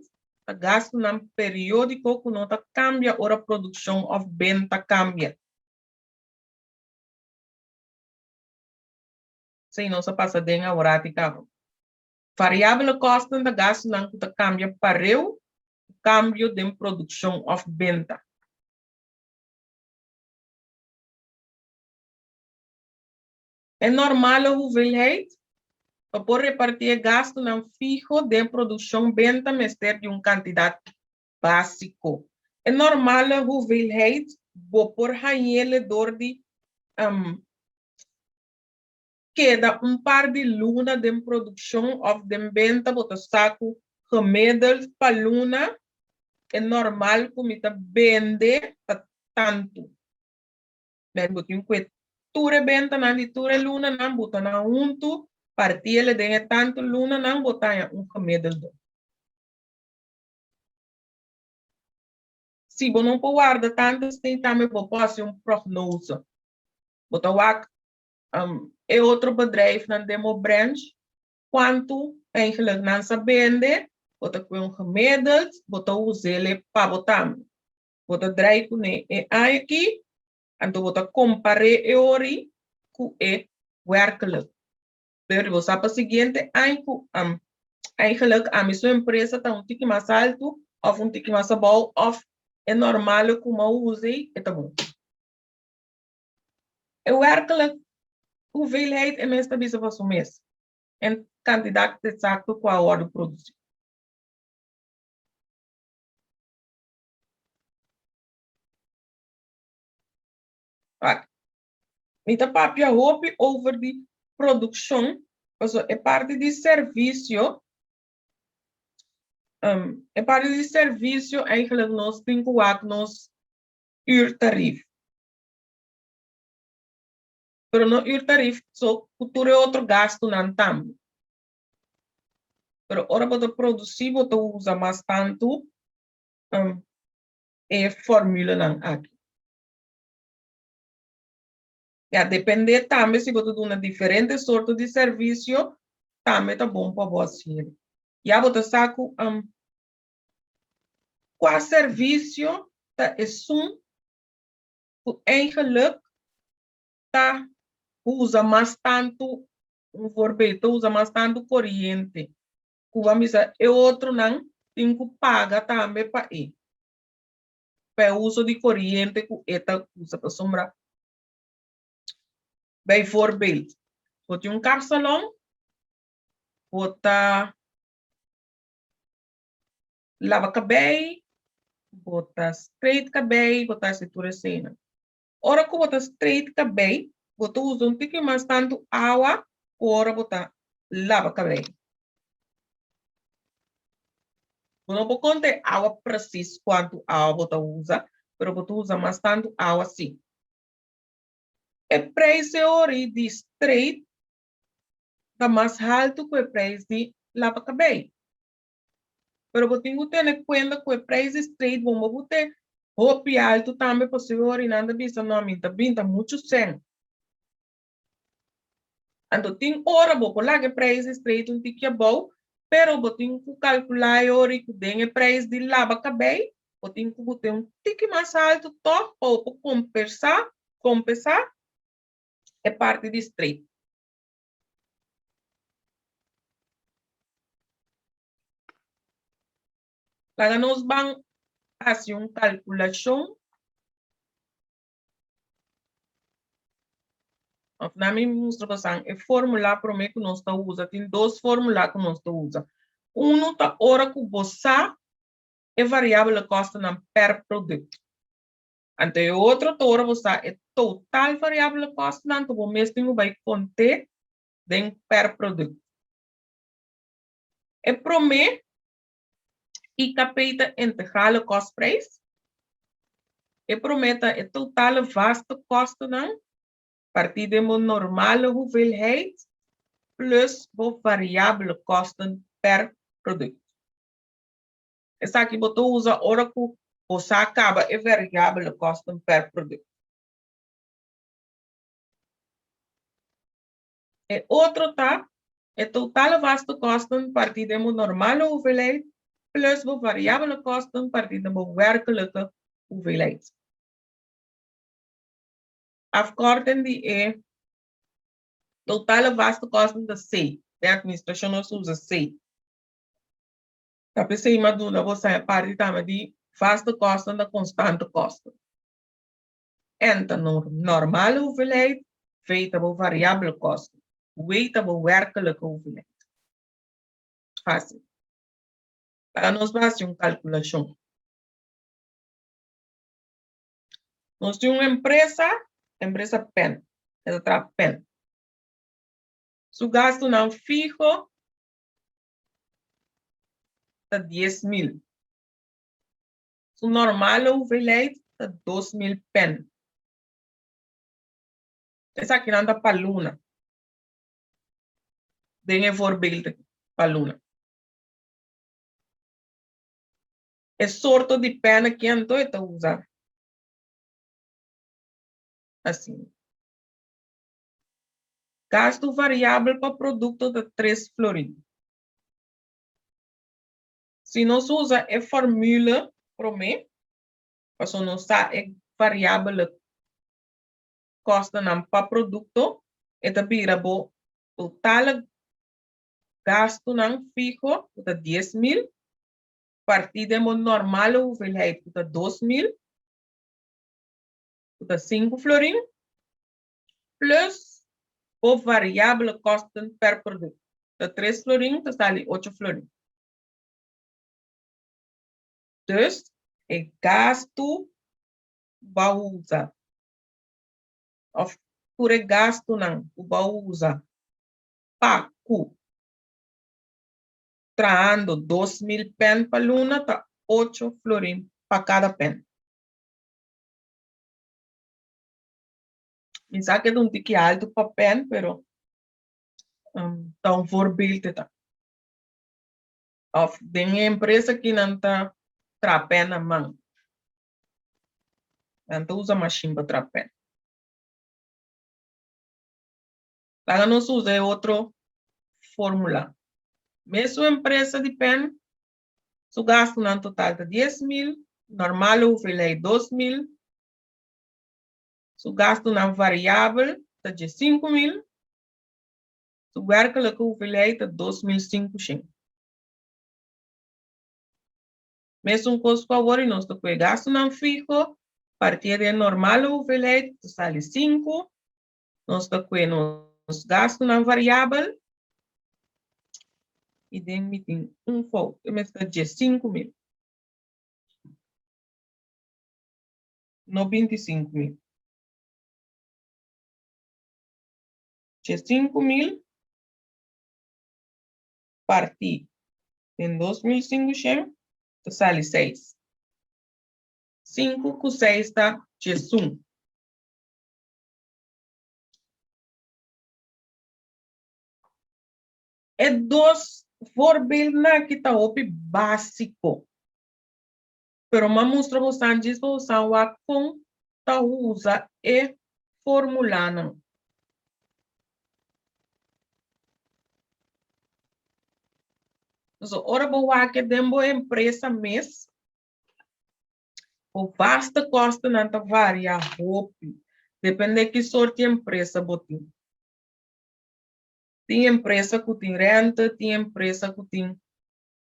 ta gastunan periódiko ku no ta kambia ora produkshon òf benta kambia. Esei nos a pasa den aworati kaba. Variabele kòsten ta gastunan ku ta kambia pareu ku kambio den produkshon òf benta. E normale hoeveelheid pa por repartí e gastunan fiho den produkshon benta mester di un kantidat básiko. E normale hoeveelheid bo por hañ'ele dor di keda un par di luna den produkshon òf den benta. Bo ta sa ku gemiddeld pa luna e normal ku mi ta bende ta tantu. Den bo tin ku e tur e bentanan di tur e lunanan bo ta nan huntu, partiele den e tantu lunanan, bo ta haña un gemiddelde. Si bo no por warda tantu asina tambe bo por hasi un prognose. Bo ta wak e otro bedrijfnan den bo branch kuantu eigenlijk nan sa bende, bo ta kue un gemiddeld, bo ta us'ele pa bo tambe. Bo ta draai kuné e aña aki, anto bo ta kompar'é e ori ku e werkelijk. Pero bo sa pa siguiente aña ku eigenlijk ami su empresa ta un tiki mas altu òf un tiki mas abou òf e normale ku mi a usa ei e ta bon. E werkelijk hoeveelheid e mes ta bisa pa su mes en kantidat eksakto ku a wòrdu produsí. Wak, mi ta papia hopi over di produkshon, pasobra e parti di servisio, e parti di servisio eigenlijk nos tin ku wak nos uurtarief. Pero no uurtarief so, ku tur e otro gastunan tambe. Pero ora bo ta produsí bo ta usa mas tantu e formulenan aki. Ya, dependé tambe si bo ta duna diferente sorto di servisio, tambe ta bon pa bo hasié. Ya bo ta sa ku kua servisio ta esun ku eigenlijk ta usa mas tantu, un voorbeeld, ta usa mas tantu koriente. Ku bo a bisa e otronan tin ku paga tambe pa e, pa e uso di koriente ku e ta usa pasobra bijvoorbeeld bo tin un kapsalon, bo ta laba kabei, bo ta straight kabei, bo ta hasi tur eseinan. Ora ku bo ta straight kabei, bo ta usa un tiki mas tantu awa ku ora bo ta laba kabei. Bo no por konta e awa presis kuantu awa bo ta usa, pero bo ta usa mas tantu awa si. E preis e ori di straight ta mas haltu ku e preis di laba kabei. Pero bo tin ku tene kuenta ku e preis di straight bo no por te hopi altu tambe pasobra e ori nan ta bisa no mi ta bin ta muchu sèn. Anto tin ora bo por laga e preis di straight un tiki abou, pero bo tin ku kalkulá e ori ku den e preis di laba kabei bo tin ku bot'é un tiki mas altu tòg pa bo por kompersá, kompensá, e parti di straight. Laga nos ban hasi un kalkulashon. Of na mi mustra bosan e formula prome ku nos ta usa. Tin dos formula ku nos ta usa. Uno ta ora ku bo sa e variabele kostennan per produkto. Anto e otro ta ora bo sa e total variabele kostennan ku bo mes tin ku bai kont'é den per produkto. E prome IKP ta integrale kostprijs. E prome ta e totale vaste kostennan partí den bo normale hoeveelheid plus bo variabele kosten per produkt. Esaki bo ta usa ora ku bo sa kaba e variabele kosten per produkt. E otro ta e totale vaste kosten partí den bo normale hoeveelheid plus bo variabele kosten partí den bo werkelike hoeveelheid. Afkorting di e totale vaste kosten ta C. Den administrashon nos usa C. Ta p'esei mi a duna bo sa e parti tambe di vaste kosten ta konstante kosten. N ta normale hoeveelheid, V ta bo variabele kosten, W ta bo werkelike hoeveelheid. Fásil. Laga nos bo hasi un kalkulashon. Nos tin un empresa, empresa pen, e ta traha pen. Su gastunan fiho ta 10,000. Su normale hoeveelheid ta 2000 pen. Esakinan ta pa luna. Den e voorbeeld aki, pa luna. E sorto di pen aki anto e ta usa asina. Gastu variabel pa produkto ta tres florin. Si nos usa e formule promé, pasobra nos sa e variabele kostonan pa produkto, e ta bira bo totale gastunan fiho, ku ta 10,000, partí den bo normale hoeveelheid, ku ta 2000, ku ta sinku florin, plus bo variabele kosten per produkt, ta tres florin, ta sali ocho florin. Dus, e gastu ku bo a usa, òf tur e gastunan ku bo a usa pa ku trahando 2000 pen pa luna ta ocho florin pa kada pen. Mi sa ke ta un tiki altu pa pen, pero ta un voorbeeld e ta. Of den e empresa ki nan ta traha pen na man. Nan ta usa mashin pa traha pen. Laga nos usa e otro formula. Mesun empresa di pen, su gastunan total ta 10,000, normale hoeveelheid 2,000, su gastunan variabel ta 15,000, su werkelijke hoeveelheid ta 2,500. Mesun kos ku awor i nos ta ku e gastunan fiho, partié di e normale hoeveelheid ta sali sinku, Nos ta kue nos gastunan variabel i den mi tin un fout, e mester 15,000, no 25,000. 15,000 partí den 2500 ta sali seis. Sinku ku seis ta 11. E dos voorbeeldnan aki ta hopi básiko, pero m'a mustra bosan djis pa bosan wak kon ta usa e formulanan. So, ora bo wak den bo empresa mes, Bo vaste kostennan ta varia hopi, depende ki sort di empresa bo tin. Tin empresa ku tin rente, tin empresa ku tin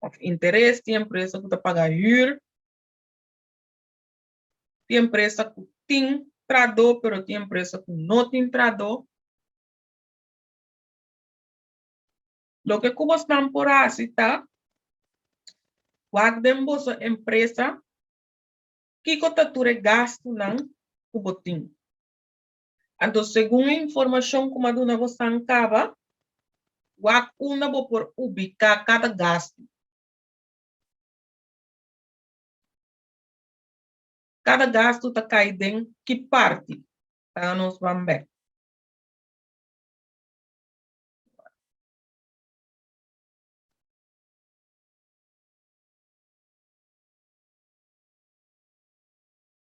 òf interes, tin empresa ku ta paga hür, tin empresa ku tin trahadó pero tin empresa ku no tin trahadó. Loke ku bosnan por hasi ta wak den boso empresa kiko ta tur e gastunan ku bo tin. Anto segun e informashon ku mi a duna bosan kaba, wak unda bo por ubiká kada gastu. Kada gastu ta kai den ki parti? Laga nos ban bek.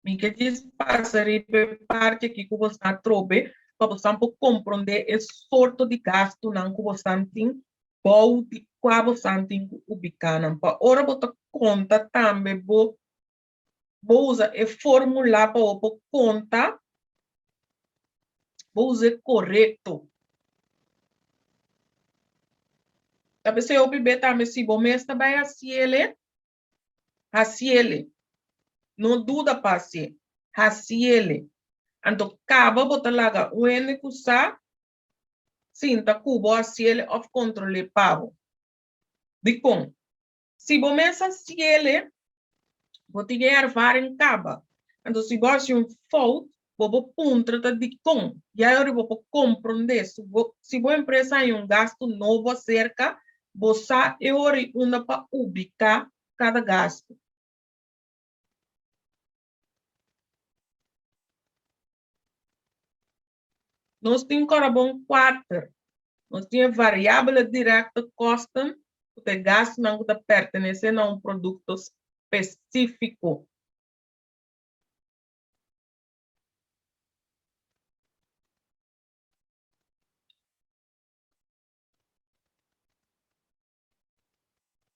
Mi ke djis pasa riba e parti aki ku bosan a trobe pa bosan por komprondé e sorto di gastunan ku bosan tin bou di kua bosan tin ku ubiká nan. Pa ora bo ta konta tambe bo bo usa e formula pa bo por konta, bo usa e korekto. Ta p'esei hopi be tambe si bo mes ta bai hasiele, hasiele. No duda pa hasié, hasiele. Anto kaba bo ta laga un hende ku sa sinta ku bo hasiele òf kontrol'é pa bo. Dikon? Si bo mes hasiele, bo tin e ervaring kaba. Anto si bo hasi un fout, bo por puntra ta dikon. Ya ora bo por komprondé. Si bo si bo empresa haña un gastu nobo aserka, bo sa e ora i unda pa ubiká kada gastu. Nos tin korabon kuater. Nos tin e variabele direkte kosten, ku ta e gastunan ku ta pertenesé na un produkto spesífiko.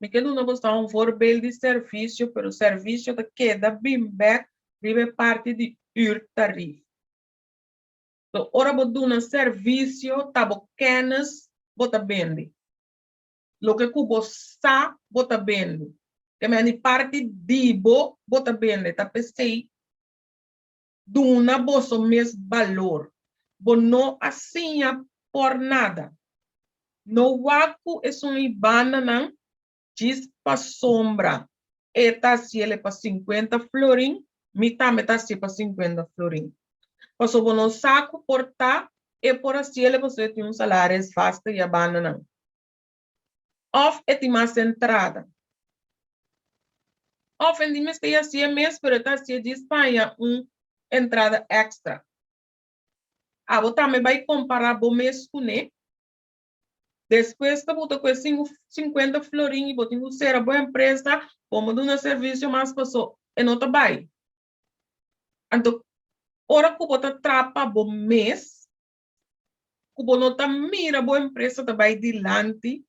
Mi ke duna boso un voorbeeld di servisio, pero servisio ta keda bin bek riba e parti di uurtarief. So, ora bo duna servisio, ta bo kennis bo ta bende. Loke ku bo sa bo ta bende. Ke men di parti di bo bo ta bende. Ta p'esei duna boso mes balor. Bo no a siña por nada. No wak ku esun i bandanan djis pasobra e ta hasiel pa sinkuenta florin, mi tambe ta hasié pa sinkuenta florin. Pasobra bo no sa ku por ta e por hasiel pasobra e tin un salaris vaste i a bandanan. Òf e tin mas entrada. Òf e di mester hasié mes pero e ta hasié djis pa haña un entrada èkstra. Abo tambe bai kompará bo mes kuné. Despues ta bo ta kue sinkuenta florin i bo tin ku sera bo empresa, bo no duna servisio mas paso e no ta bai. Anto ora ku bo ta traha pa bo mes, ku bo no ta mira bo empresa ta bai dilanti,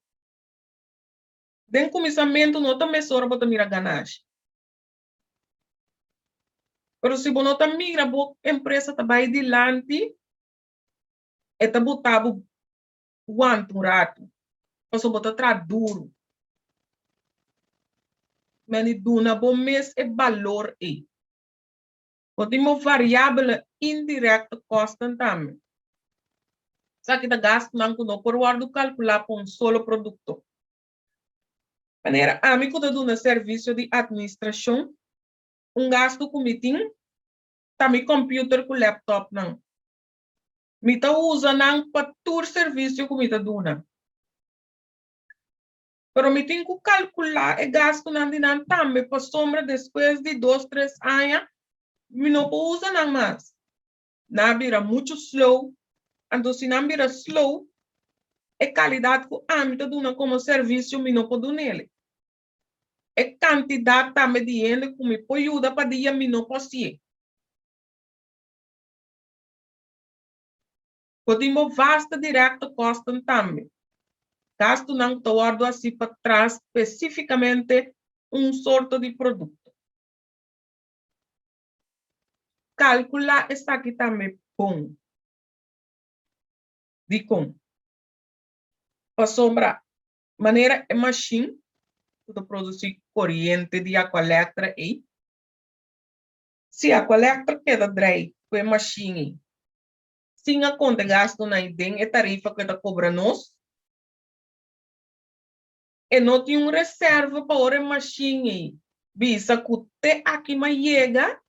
den kuminsamentu no ta mesora bo ta mira ganashi. Pero si bo no ta mira bo empresa ta bai dilanti, e ta buta bo wanta un ratu, pasobra bo ta traha duru. Meni duna bo mes e balor ei. Bo tin bo variabele indirecte kosten tambe. Esaki ta gastunan ku no por wòrdu kalkulá pa un solo produkto. Manera ami ku ta duna servisio di atministrashon, un gastu ku mi tin ta mi kòmpiuter ku lèptòpnan. Mi ta usa nan pa tur servisio ku mi ta duna. Pero mi tin ku kalkulá e gastunan di nan tambe pasobra despues di dos, tres aña mi no por usa nan mas. Nan a bira muchu slow. Anto si nan bira slow, e kalidat ku ami ta duna komo servisio mi no por dun'el. E kantidat tambe di hende ku mi por yuda pa dia mi no por hasié. Bo tin bo vaste direkte kosten tambe. Gastunan ku ta wòrdu hasi pa traha spesífikamente un sorto di produkto. Kalkulá esaki tambe bon. Dikon? Pasobra manera e mashin ku ta produsí koriente di Aqualectra ei, si Aqualectra keda drei ku e mashin ei sin a konta e gastunan ei den e tarifa ku e ta kobra nos, e no tin un reserva pa ora e mashin ei bisa ku te aki m'a yega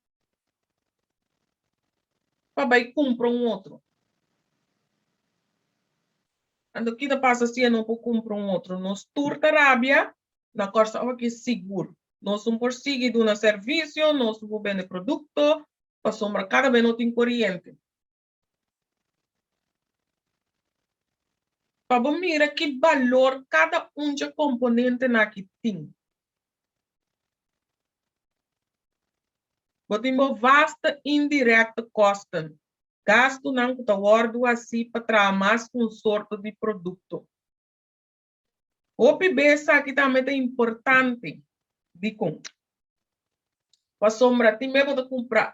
pa bai kumpra un otro. Anto ki ta pasa si e no por kumpra un otro? Nos tur ta rabia na Kòrsou aki sigur. Nos un por sigui duna servisio, nos un por bende produkto, pasobra kada bes no tin koriente. Pa bo mira ki balor kada un dje komponentenan aki tin. Bo tin bo vaste indirekte kosten, gastunan ku ta wòrdu hasí pa traha mas ku un sorto di produkto. Hopi bes esaki tambe ta importante. Dikon? Pasobra tin bes bo ta kumpra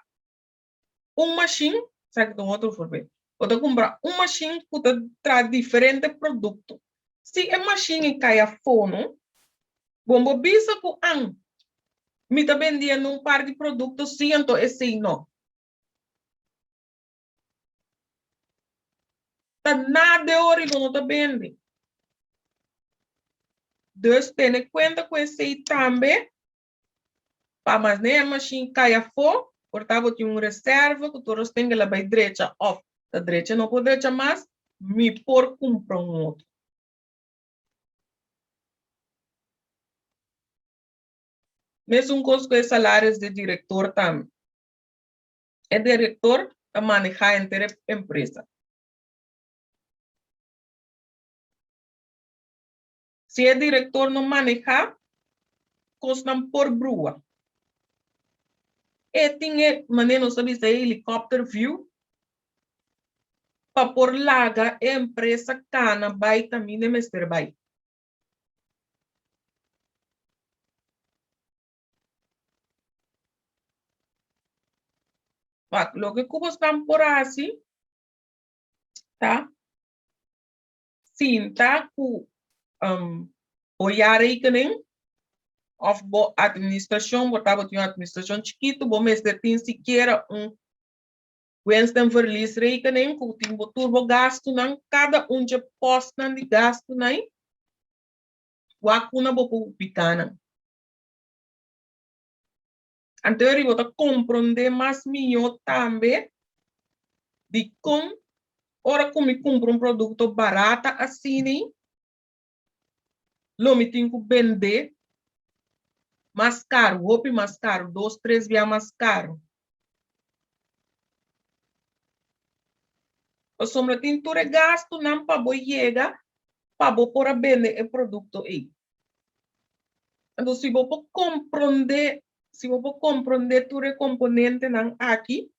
un mashin, esaki ta un otro voorbeeld, bo ta kumpra un mashin ku ta traha diferente produkto. Si e mashin e kai afó no, bon bo bisa ku an mi ta bendiendo un par di produkto si anto esei no. Ta nada e ora i bo no ta bende. Dus tene kuenta ku esei tambe pa mas ne e mashin kai afó. Por ta bo tin un reserva ku tur os tin la bai drecha òf ta drecha no por drecha mas, mi por kumpra un otro. Mesun kos ku e salaris di direktor tambe. E direktor ta manehá henter e empresa. Si e direktor no manehá, kosnan por brua. E tin e, manera nos ta bisa, e helicopter view pa por laga e empresa kana bai kaminda e mester bai. Wak, loke ku bosnan por hasi ta sinta ku bo jaarrekening of bo administrashon, bo tabatin un administrashon chikitu, bo mester tin sikiera un winst en verliesrekening ku tin bo tur bo gastunan, kada un dje postnan di gastunan ei, wak una bo por ubika nan. Anto eri bo ta komprondé mas mihó tambe dikon ora ku mi kumpra un produkto barata asina lo mi tin ku bendé mas karu, hopi mas karu, dos, tres bia mas karu. Pasobra tin tur e gastunan pa bo yega pa bo por a bende e produkto ei. Anto si bo por komprondé, si bo por komprondé tur e komponentenan aki,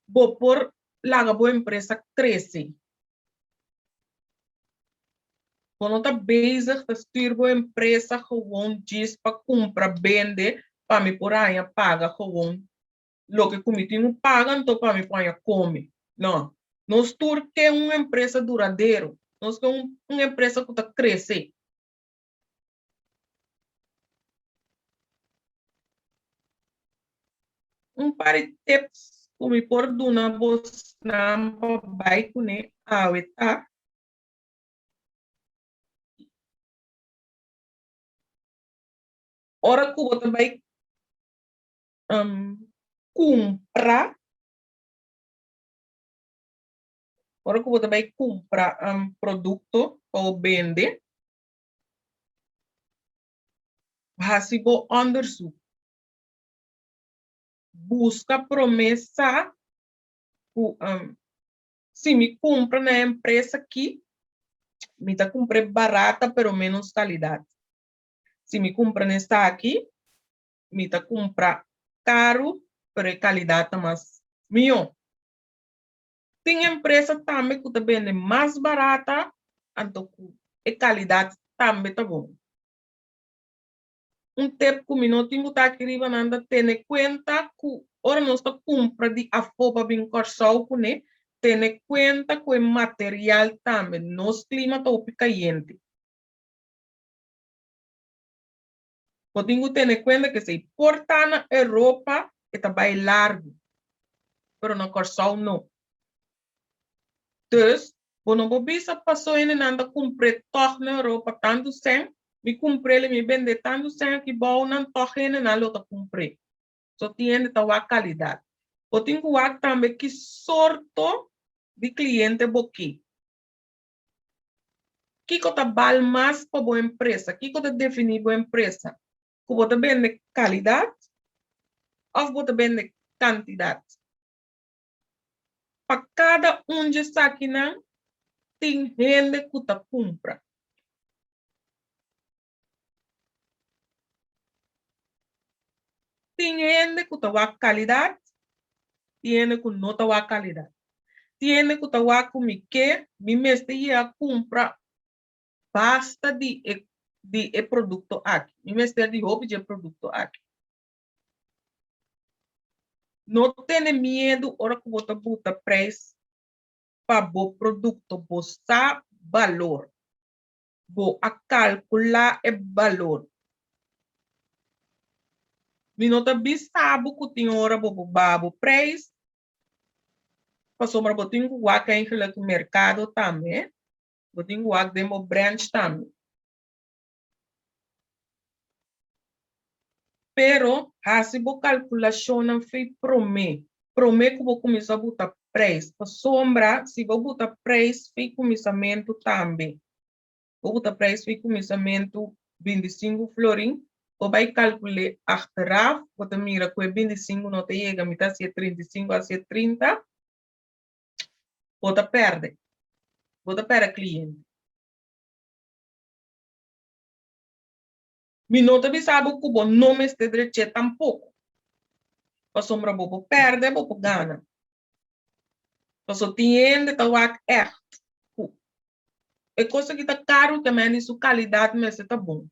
bo por laga bo empresa krese. Bo no ta bezig ta stuur bo empresa gewoon djis pa kumpra bende pa mi por haña paga gewoon loke ku mi tin ku paga anto pa mi por haña kome. No. Nos tur ke un empresa duradero. Nos ke un un empresa ku ta krese. Un par di tips ku mi por duna bosnan pa bai kuné awe ta. Ora ku bo ta bai kumpra, ora ku bo ta bai kumpra produkto pa bo bende, hasi bo onderzoek. Buska promé sa ku si mi kumpra na e empresa aki, mi ta kumpr'é barata pero ménos kalidat. Si mi kumpra na esaki, mi ta kumpra karu pero e kalidat ta mas mihó. Tin empresa tambe ku ta bende mas barata anto ku e kalidat tambe ta bon. Un tip ku mi no tin ku ta aki riba nan ta tene kuenta ku ora nos ta kumpra di afó pa bin Kòrsou kuné, tene kuenta ku e material tambe. Nos klima ta hopi kayente. Bo tin ku tene kuenta ke si por ta na Europa e ta bai largu, pero na Kòrsou no. Dus, bo no por bisa paso hendenan ta kumpr'é tòg na Europa tantu sèn, mi kumpr'é li mi bend'é tantu sèn aki bou nan tòg hendenan lo ta kumpr'é. So tin hende ta wak kalidat. Bo tin ku wak tambe ki sorto di kliente bo ke. Kiko ta bal mas pa bo empresa? Kiko ta definí bo empresa? Ku bo ta bende kalidat òf bo ta bende kantidat? Pa kada un dje esakinan tin hende ku ta kumpra. Tin hende ku ta wak kalidat, tin hende ku no ta wak kalidat. Tin hende ku ta wak ku mi ke, mi mester yega kumpra basta di e di e produkto aki. Mi mester di hopi dje produkto aki. No tene miedu ora ku bo ta buta preis pa bo produkto, bo sa balor. Bo a kalkulá e balor. Mi no ta bisa bo ku tin ora bo por baha bo preis, pasobra bo tin ku wak eigenlijk merkado tambe, bo tin ku wak den bo branch tambe. Pero hasi bo kalkulashonnan fei promé, promé ku bo kuminsá buta preis. Pasobra si bo buta preis fei kuminsamentu tambe, bo buta preis fei kuminsamentu 25 florin, bo bai kalkul'é achteraf, bo ta mira ku e 25 no ta yega, mi ta hasié 35, hasié 30, bo ta pèrdè, bo ta pèrdè kliente. Mi no ta bisa bo ku bo no mester drech'é tampoko, pasobra bo por pèrdè, bo por gana. Pasobra tin hende ta wak ègt ku e kos aki ta karu te mende su kalidat mester ta bon.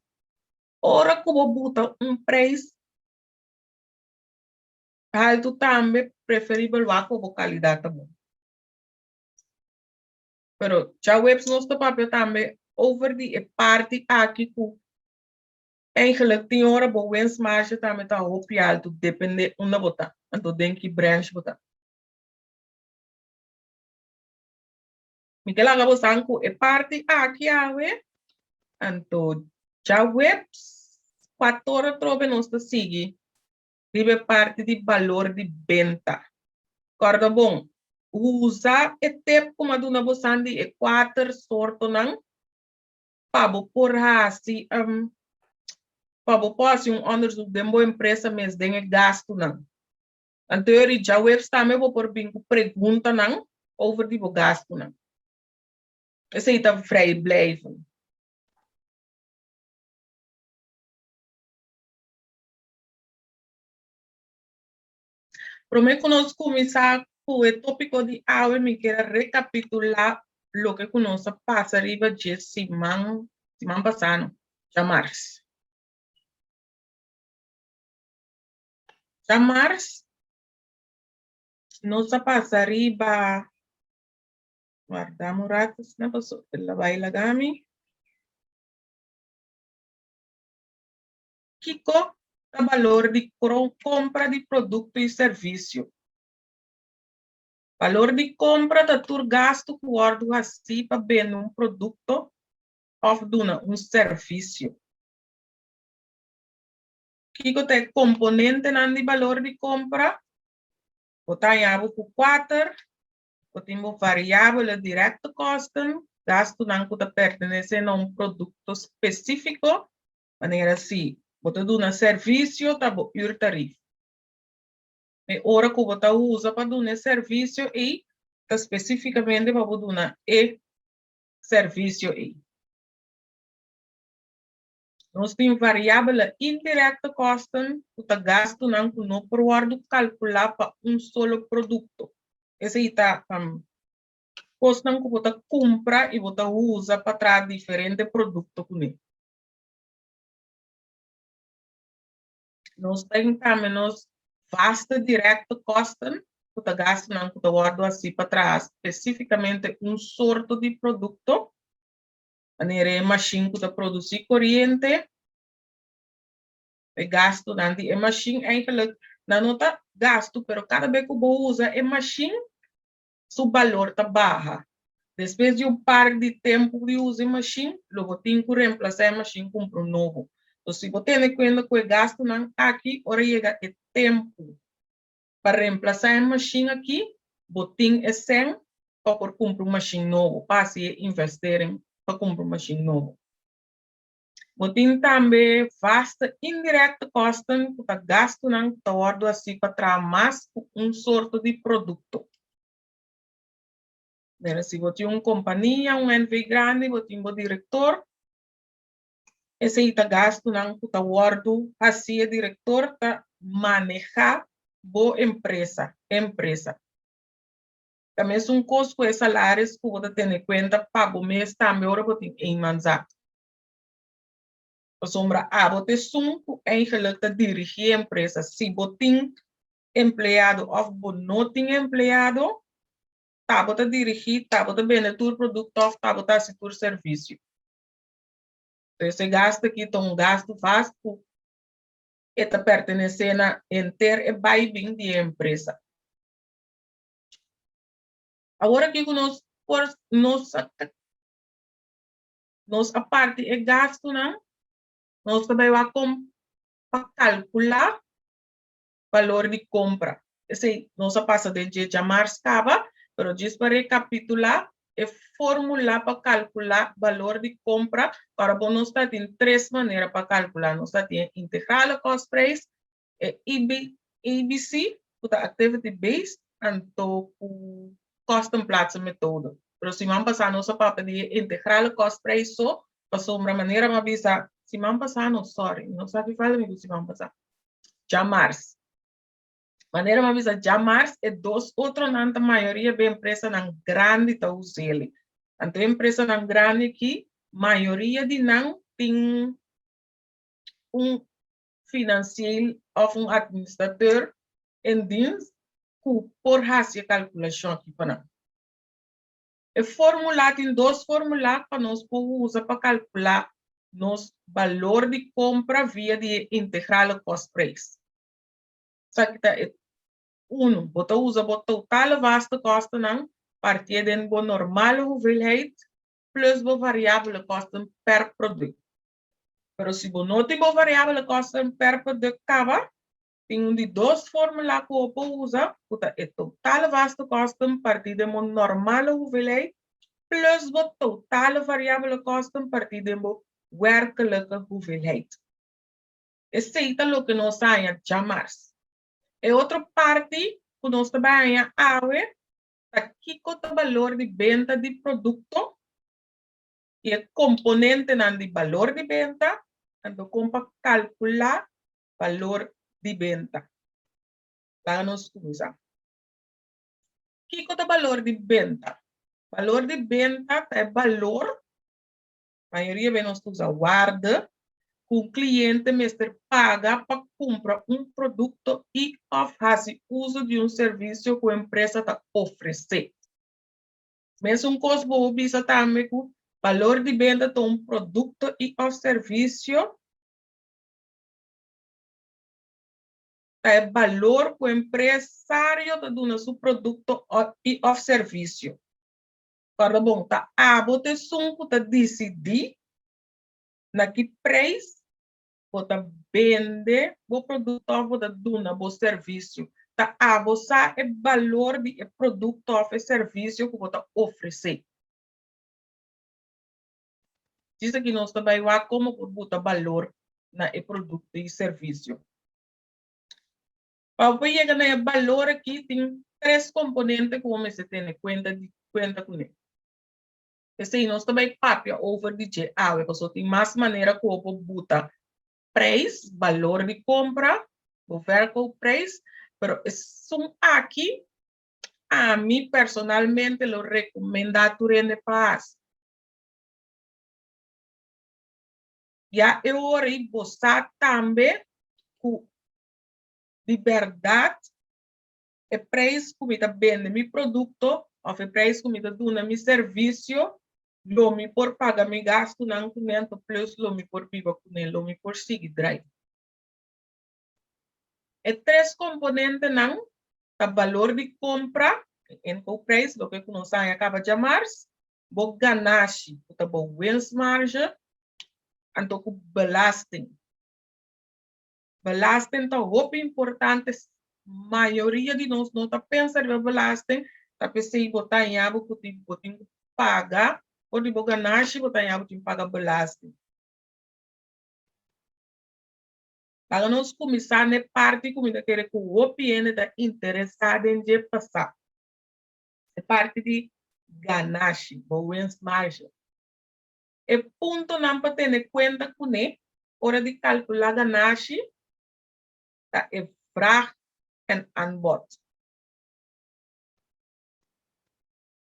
Ora ku bo buta un preis haltu tambe preferibel wak ku bo kalidat ta bon. Pero djaweps nos ta papia tambe over di e parti aki ku eigenlijk tin ora bo winstmarge tambe ta hopi altu depende unda bo ta, anto den ki branch bo ta. Mi ke laga bo san ku e parti aki awe, anto djaweps kuator atrobe nos ta sigui riba e parti di balor di benta. Kòrda bon, usa e tep ku mi a duna bo san di e kuater sortonan pa bo por hasi pa bo por hasi un onderzoek den bo empresa mes den e gastunan. Anto eri djaweps tambe bo por bin ku preguntanan over di bo gastunan. Esei ta vrijblijvend. Promé ku nos kuminsá ku e tópiko di awe mi kier a rekapitulá loke ku nos a pasa riba dje siman siman pasá no, djamars. Djamars nos a pasa riba, warda un rato asina pasobra el a bai laga mi. Kiko ta balor di kompra di produkto i servisio? Balor di kompra ta tur gastu ku wòrdu hasí pa bende un produkto òf duna un servisio. Kiko ta e komponentenan di balor di kompra? Bo ta haña bo ku kuater. Bo tin bo variabele direkte kosten, gastunan ku ta pertenesé na un produkto spesífiko, manera si bo ta duna servisio ta bo uurtarief. E ora ku bo ta usa pa duna e servisio ei ta spesífikamente pa bo duna e servisio ei. Nos tin variabele indirekte kosten ku ta gastunan ku no por wòrdu kalkulá pa un solo produkto. Esei ta kosnan ku bo ta kumpra i bo ta usa pa traha diferente produkto kuné. Nos tin tambe nos vaste direkte kosten ku ta gastunan ku ta wòrdu hasí pa traha spesífikamente un sorto di produkto. Manera e mashin ku ta produsí koriente, e gastunan di e mashin eigenlijk nan no ta gastu, pero kada bes ku bo usa e mashin su balor ta baha. Despues di un par di tempu di usa e mashin, lo bo tin ku remplasá e mashin kumpra un nobo. Entonces si bo tene kuenta ku e gastunan aki ora yega e tempu pa remplasá e mashin aki, bo tin e sèn pa por kumpra un mashin nobo, pa hasi e investering pa kumpra un mashin nobo. Bo tin tambe vaste indirekte kosten ku ta gastunan ku ta wòrdu hasí pa traha mas ku un sorto di produkto. Mira, si bo tin un kompania, un NV grandi, bo tin bo direktor, esei ta gastunan ku ta wòrdu hasí, e direktor ta manehá bo empresa, empresa. Ta mesun kos ku e salaris ku bo ta tene kuenta pa bo mes tambe ora bo tin eenmanszaak. Pasobra abo ta esun ku eigenlik ta dirigí e empresa. Si bo tin empleado òf bo no tin empleado, ta bo ta dirigí, ta bo ta bende tur produkto òf ta bo ta hasi tur servisio. Entonces e gastu aki ta un gastu vast ku e ta pertenesé na henter e baibin di e empresa. Awor aki ku nos por nos a nos a parti e gastunan, nos ta bai wak kon pa kalkulá balor di kompra. Esei nos a pasa den dje djamars kaba, pero djis pa rekapitulá, e fórmula pa kalkulá balor di kompra, ora bo nos ta tin tres manera pa kalkulá. Nos ta tin e integrale kostprijs, e ABC, ku ta activity based, anto ku kostenplaatsenmethode. Pero siman pasá nos a papia di e integrale kostprijs so, pasobra manera mi a bisa siman pasá no, sorry, mi no sa ki falta mi ku siman pasá, djamars. Manera mi a bisa djamars, e dos otronan ta mayoria be empresanan grandi ta us'el. Anto e empresanan grandi aki, mayoria di nan tin un financieel of un administrateur in dienst ku por hasi e kalkulashon aki pa nan. E formula tin dos formula pa nos por usa pa kalkulá nos balor di kompra via di e integrale kostprijs. Esaki ta e unu, bo ta usa bo totale vaste kostennan partié den bo normale hoeveelheid plus bo variabele kosten per produkt. Pero si bo no tin bo variabele kosten per produkt kaba, tin un di dos formula ku bo por usa, ku ta e totale vaste kosten partí den bo normale hoeveelheid plus bo totale variabele kosten partí den bo werkelike hoeveelheid. Esei ta loke nos a haña djamars. E otro parti ku nos ta bai haña awe ta kiko ta balor di benta di produkto i e komponentenan di balor di benta, anto kon pa kalkulá balor di benta. Laga nos kuminsá. Kiko ta balor di benta? Balor di benta ta e balor, mayoria bes nos ta usa waarde, ku un kliente mester paga pa kumpra un produkto i òf hasi uso di un servisio ku e empresa ta ofresé. Mesun kos bo por bisa tambe ku balor di benta ta un produkto i òf servisio ta e balor ku empresario ta duna su produkto i òf servisio. Kòrda bon, ta abo ta esun ku ta disidí na ki preis bo ta bende bo produkto òf bo ta duna bo servisio. Ta abo sa e balor di e produkto òf e servisio ku bo ta ofresé. Djis aki nos ta bai wak komo por buta balor na e produkto i servisio. Pa bo por yega na e balor aki tin tres komponente ku bo mester tene kuenta di kuenta kuné. P'esei nos ta bai papia over di dje awe pasobra tin mas manera ku bo por buta preis, balor di kompra, bo verkoopprijs, pero esun aki ami personalmente lo rekomendá tur hende pa hasi. Ya e ora ei bo sa tambe ku di bèrdat e preis ku mi ta bende mi produkto òf e preis ku mi ta duna mi servisio lo mi por paga mi gastunan kuné anto plus lo mi por biba kuné, lo mi por sigui drai. E tres komponentenan ta balor di kompra, e inkoopprijs, loke ku nos a haña kaba djamars, bo ganashi, ku ta bo winstmarge, anto ku belasting. Belasting ta hopi importante, mayoria di nos no ta pensa riba belasting, ta p'esei bo ta haña bo ku tin bo tin ku paga, for di bo ganashi bo ta haña bo tin paga belasting. Laga nos kuminsá na e parti ku mi ta kere ku hopi hende ta interesá den dje pasá. E parti di ganashi, bo winstmarge. E puntonan pa tene kuenta kuné ora di kalkulá ganashi ta e vraag en aanbod.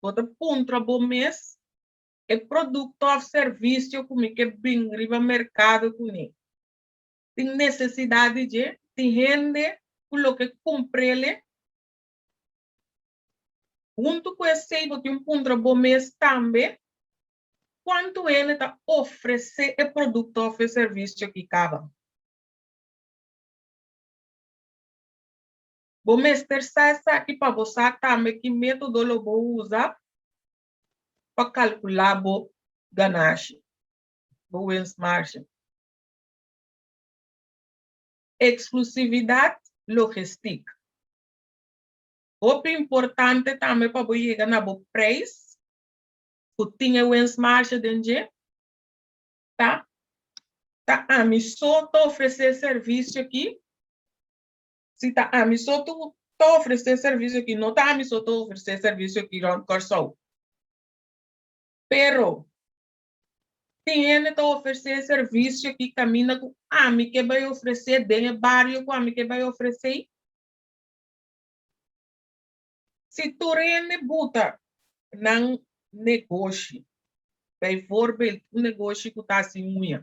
Bo ta puntra bo mes e produkto òf servisio ku mi ke bin riba merkado kuné tin nesesidat di dje? Tin hende ku lo ke kumpr'el? Huntu ku esei bo tin puntra bo mes tambe kuantu hende ta ofresé e produkto òf e servisio ki kaba. Bo mester sa esaki pa bo sa tambe ki método lo bo usa pa kalkulá bo ganashi, bo winstmarge. Eksklusividat logistiek. Hopi importante tambe pa bo yega na bo preis ku tin e winstmarge den dje ta ta ami so ta ofresé servisio aki. Si ta ami so ta ofresé servisio aki, no ta ami so ta ofresé servisio aki rònt Kòrsou. Pero tin hende ta ofresé servisio aki kaminda ku ami ke bai ofresé den e bario ku ami ke bai ofresé. Si tur hende buta nan negoshi, bijvoorbeeld un negoshi ku ta hasi uña,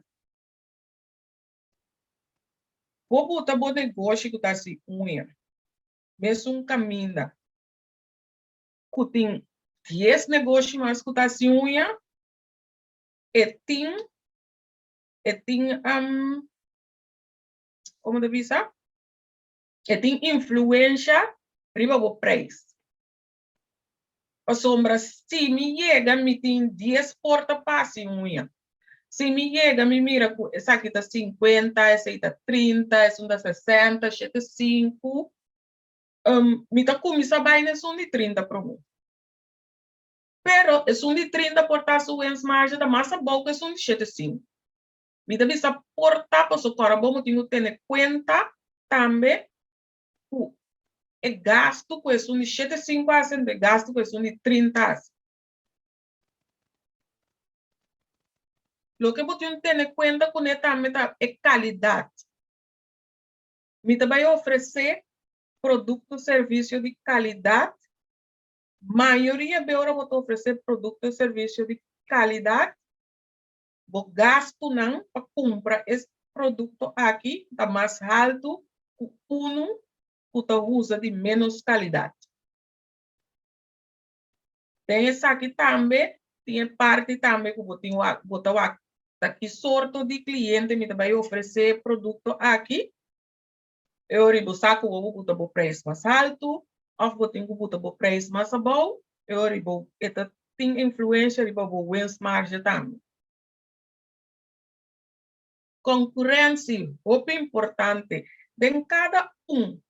bo buta bo negoshi ku ta hasi uña mesun kaminda ku tin dies negoshi mas ku ta hasi uña, e tin e tin komo ta bisa? E tin influensha riba bo preis. Pasobra si mi yega mi tin dies porta pa hasi uña. Si mi yega mi mira ku esaki ta sinkuenta, esei ta trinta, esun ta sesenta, shete sinku, mi ta kuminsá bai na esun di trinta promé. Pero esun di trinta por ta su winstmarge ta mas abou ku esun di shete sinku. Mi ta bisa por ta pasobra kòrda bo bo tin ku tene kuenta tambe ku e gastu ku esun di shete sinku hasi anto e gastu ku esun di trinta hasi. Loke bo tin ku tene kuenta kuné tambe ta e kalidat. Mi ta bai ofresé produkto servisio di kalidat. Mayoria be ora bo ta ofresé produkto servisio di kalidat, bo gastunan pa kumpra e produkto aki ta mas haltu ku unu ku ta usa di ménos kalidat. Den esaki tambe tin e parti tambe ku bo tin wak, bo ta wak ta ki sorto di kliente mi ta bai ofresé e produkto aki. E ora bo sa ku bo bo buta bo preis mas haltu òf bo tin ku buta bo preis mas abou, e ora bo e ta tin influensha riba bo winstmarge tambe. Konkurensi, hopi importante. Den kada un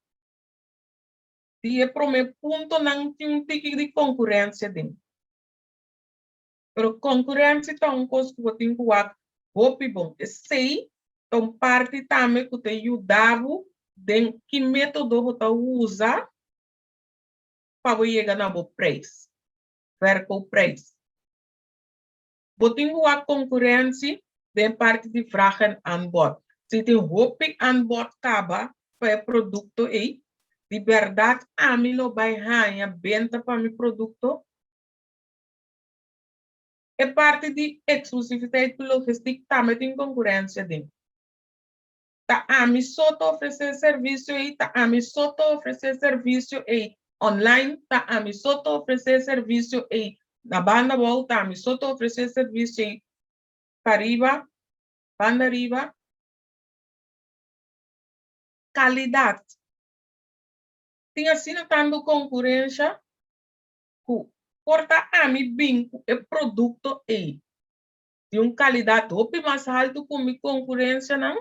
di e promé puntonan tin un tiki di konkurensia den. Pero konkurensia ta un kos ku bo tin ku wak hopi bon. Esei ta un parti tambe ku ta yuda bo den ki método bo ta usa pa bo yega na bo preis, verkoopprijs. Bo tin ku wak konkurensia den parti di vraag en aanbod. Si tin hopi aanbod kaba pa e produkto ei, di bèrdat ami lo bai haña benta pa mi produkto? E parti di eksklusiviteit ku logistik tambe tin konkurensia den. Ta ami so ta ofresé e servisio ei, ta ami so ta ofresé e servisio ei online, ta ami so ta ofresé e servisio ei na banda abou, ta ami so ta ofresé e servisio ei pariba, banda ariba. Kalidat. Tin asina tantu konkurensha ku por ta ami bin ku e produkto ei di un kalidat hopi mas haltu ku mi konkurensianan,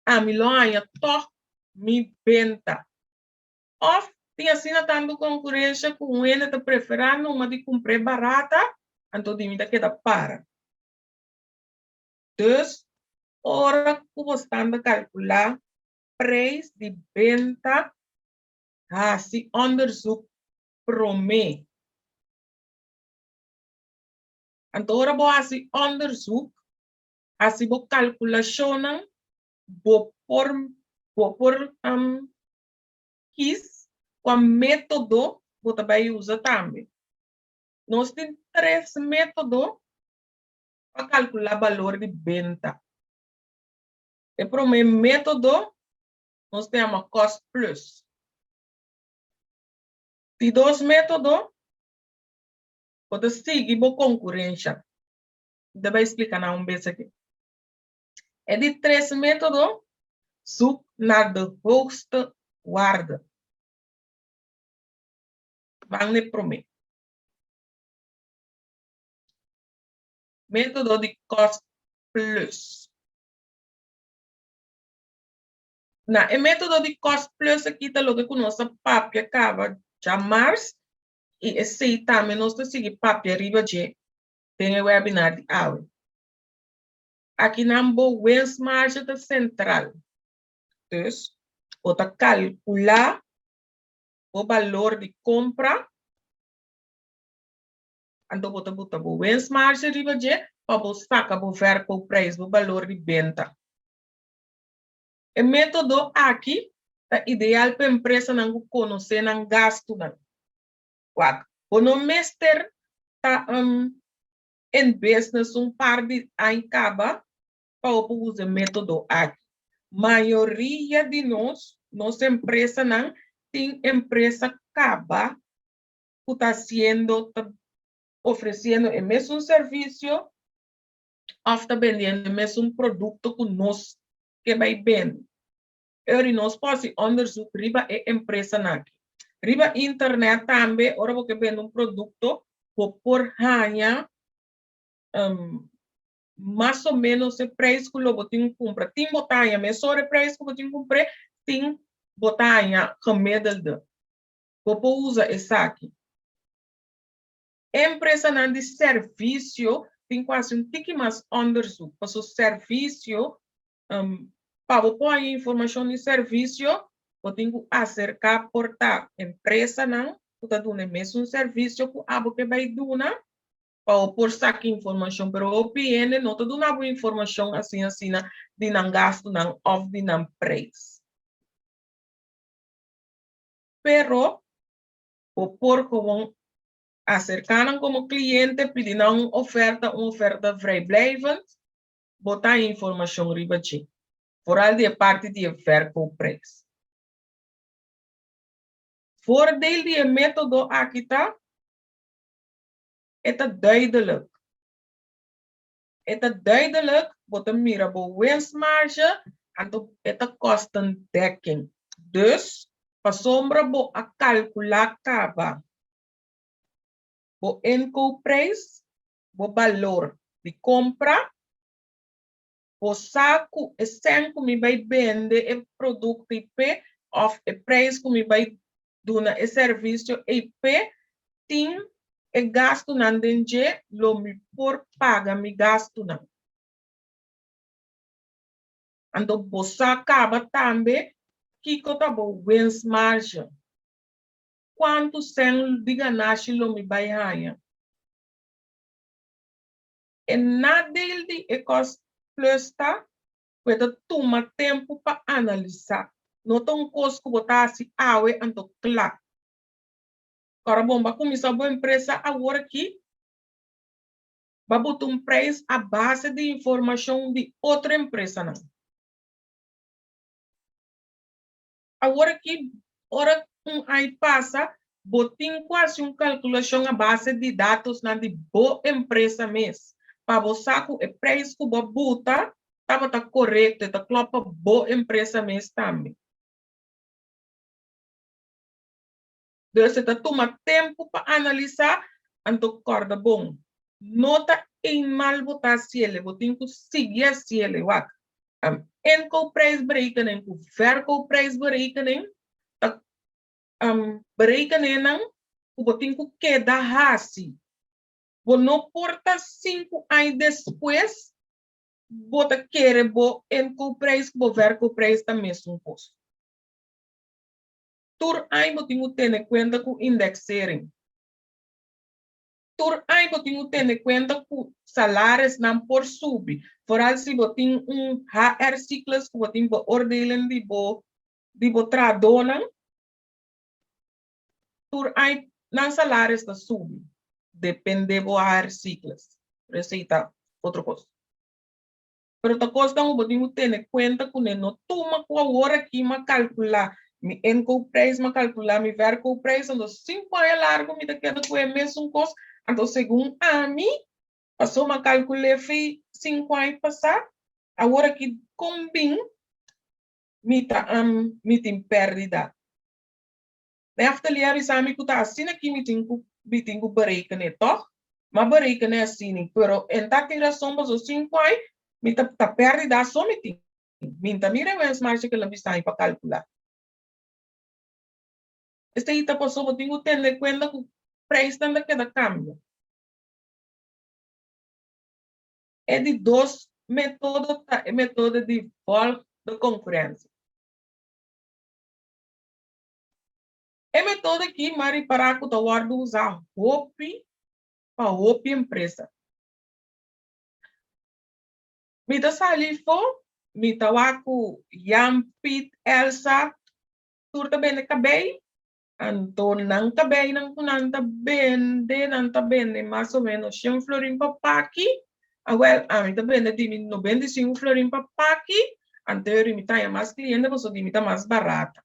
ami lo haña tòg mi benta. Òf tin asina tantu konkurensia ku un hende ta preferá numa di kumpr'é barata, anto di mi ta keda para. Dus, ora ku bo stan ta kalkulá preis di benta, hasi onderzoek promé. Anto ora bo hasi onderzoek, hasi bo kalkulashonnan, bo por bo por kis kua método bo ta bai usa tambe. Nos tin tres método pa kalkulá balor di benta. E promé método nos ta yama cost plus. Di dos método, bo ta sigui bo konkurensha. Mi ta bai splika nan un bes aki. E di tres método, zoek naar de hoogste waarde. Ban n'e promé. Método di cost plus. Na e método di cost plus aki ta loke ku nos a papia kaba djamars i esei tambe nos ta sigui papia riba dje den e webinar di awe. Akinan bo winstmarge ta sentral. Dus, bo ta kalkulá bo balor di kompra, anto bo ta buta bo winstmarge riba dje pa bo saka bo verkoopprijs, bo balor di benta. E método aki ta ideal pa empresanan ku konosé nan gastunan. Wak, bo no mester ta in business un par di aña kaba pa bo por usa e método aki. Mayoria di nos, nos empresanan tin empresa kaba ku ta hasiendo, ta ofresiendo e mesun servisio òf ta bendiendo e mesun produkto ku nos ke bai bende. Eri nos por hasi onderzoek riba e empresanan aki. Riba internet tambe ora bo ke bende un produkto bo por haña mas o menos e preis ku lo bo tin kumpra. Tin bo ta haña mesora e preis ku bo tin kumpr'é, tin bo ta haña gemiddelde. Bo por usa esaki. Empresanan di servisio tin ku hasi un tiki mas onderzoek, paso servisio, pa bo por haña informashon di servisio, bo tin ku aserká por ta empresanan ku ta duna e mesun servisio ku abo ke bai duna, pa bo por saka informashon. Pero hopi hende no ta duna bo informashon asina asina di nan gastunan òf di nan preis. Pero Bo por gewoon acerca nan como cliente, pidi nan un oferta, un oferta vrijblijvend, bo ta haña informacion riba dje, vooral di e parti di e verkoopprijs. Voordeel di e metodo aki ta, e ta duidelijk. E ta duidelijk, bo ta mira bo winstmarge, anto e ta kostendekking. Dus, pasobra bo a kalkulá kaba bo inkoopprijs, bo balor di kompra, bo sa ku e sèn ku mi bai bende e produkto ei p'e òf e preis ku mi bai duna e servisio ei p'e tin e gastunan den dje, lo mi por paga mi gastunan. Anto bo sa kaba tambe kiko ta bo winstmarge. Kuantu sèn di ganashi lo mi bai haña? E nadeel di e cost plus ta ku e ta tuma tempu pa analisá. No ta un kos ku bo ta hasi awe anto kla. Ora bon, bo a kuminsá bo empresa awor aki, bo a buta un preis a base di informashon di otro empresanan. Awor aki, ora un ai pasa, bo tin ku hasi un kalkulashon a base di datosnan di bo empresa mes, pa bo sa ku e preis ku bo a buta tabata korekto, e ta klòp pa bo empresa mes tambe. Dus e ta tuma tempu pa analisá, anto kòrda bon, no ta eenmaal bo ta hasiel, bo tin ku sigui hasiel. Wak, inkoopprijsberekening ku verkoopprijsberekening ta berekeningnan ku bo tin ku keda hasi. Bo no por ta sinku aña despues bo ta kere bo inkoopprijs ku bo verkoopprijs ta mesun kos. Tur aña bo tin ku tene kuenta ku indexering. Tur aña bo tin ku tene kuenta ku salarisnan por subi. Foral si bo tin un HR-cyclus ku bo tin beoordeling di bo di bo trahadónan. Tur aña nan salaris ta subi, depende bo HR-cyclus. Pero esei ta otro kos. Pero ta kosnan ku bo tin ku tene kuenta kuné. No tuma ku awor aki m'a kalkulá mi inkoopprijs, m'a kalkulá mi verkoopprijs, anto sinku aña largu mi ta keda ku e mesun kos. Anto segun ami, pasobra m'a kalkul'é fi sinku aña pasá, awor aki kon bin mi ta mi tin pèrdida. Nèftali a bisa mi ku ta asina ki mi tin ku mi tin ku berekené tòg? M'a berekené asina, pero en ta tin rason pasobra sinku aña mi ta ta pèrdida so mi tin. Mi n'ta mira e winstmarge ku el a bisa mi pa kalkulá. Esei ta pasobra bo tin ku tene kuenta ku preisnan ta keda kambia. E di dos metodo ta e metodo di volg de concurrentie. E metodo aki m'a ripará ku ta wòrdu usá hopi pa hopi empresa. Mi ta sali fo, mi ta wak ku Jan, Piet, Elsa, tur ta bende kabei, anto nan kabeinan ku nan ta bende, nan ta bende mas o menos shen florin pa paki, awel ami ta bende di mi 95 florin pa paki, anto yori mi ta haña mas kliente pasobra di mi ta mas barata.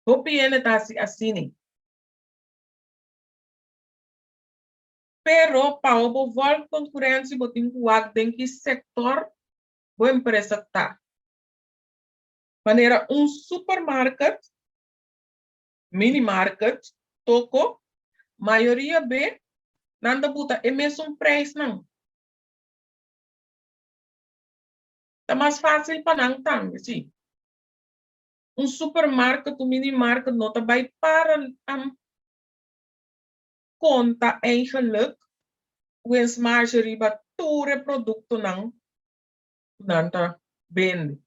Hopi hende ta hasi asina. Pero pa bo volg konkurensia bo tin ku wak den ki sektor bo empresa ta. Manera un supermarket, minimarket, toko, mayoria be nan ta buta e mesun preisnan. Ta mas fásil pa nan tambe, sí. Un supermarket, un minimarket no ta bai para konta eigenlijk winstmarge riba tur e produktonan ku nan ta bende.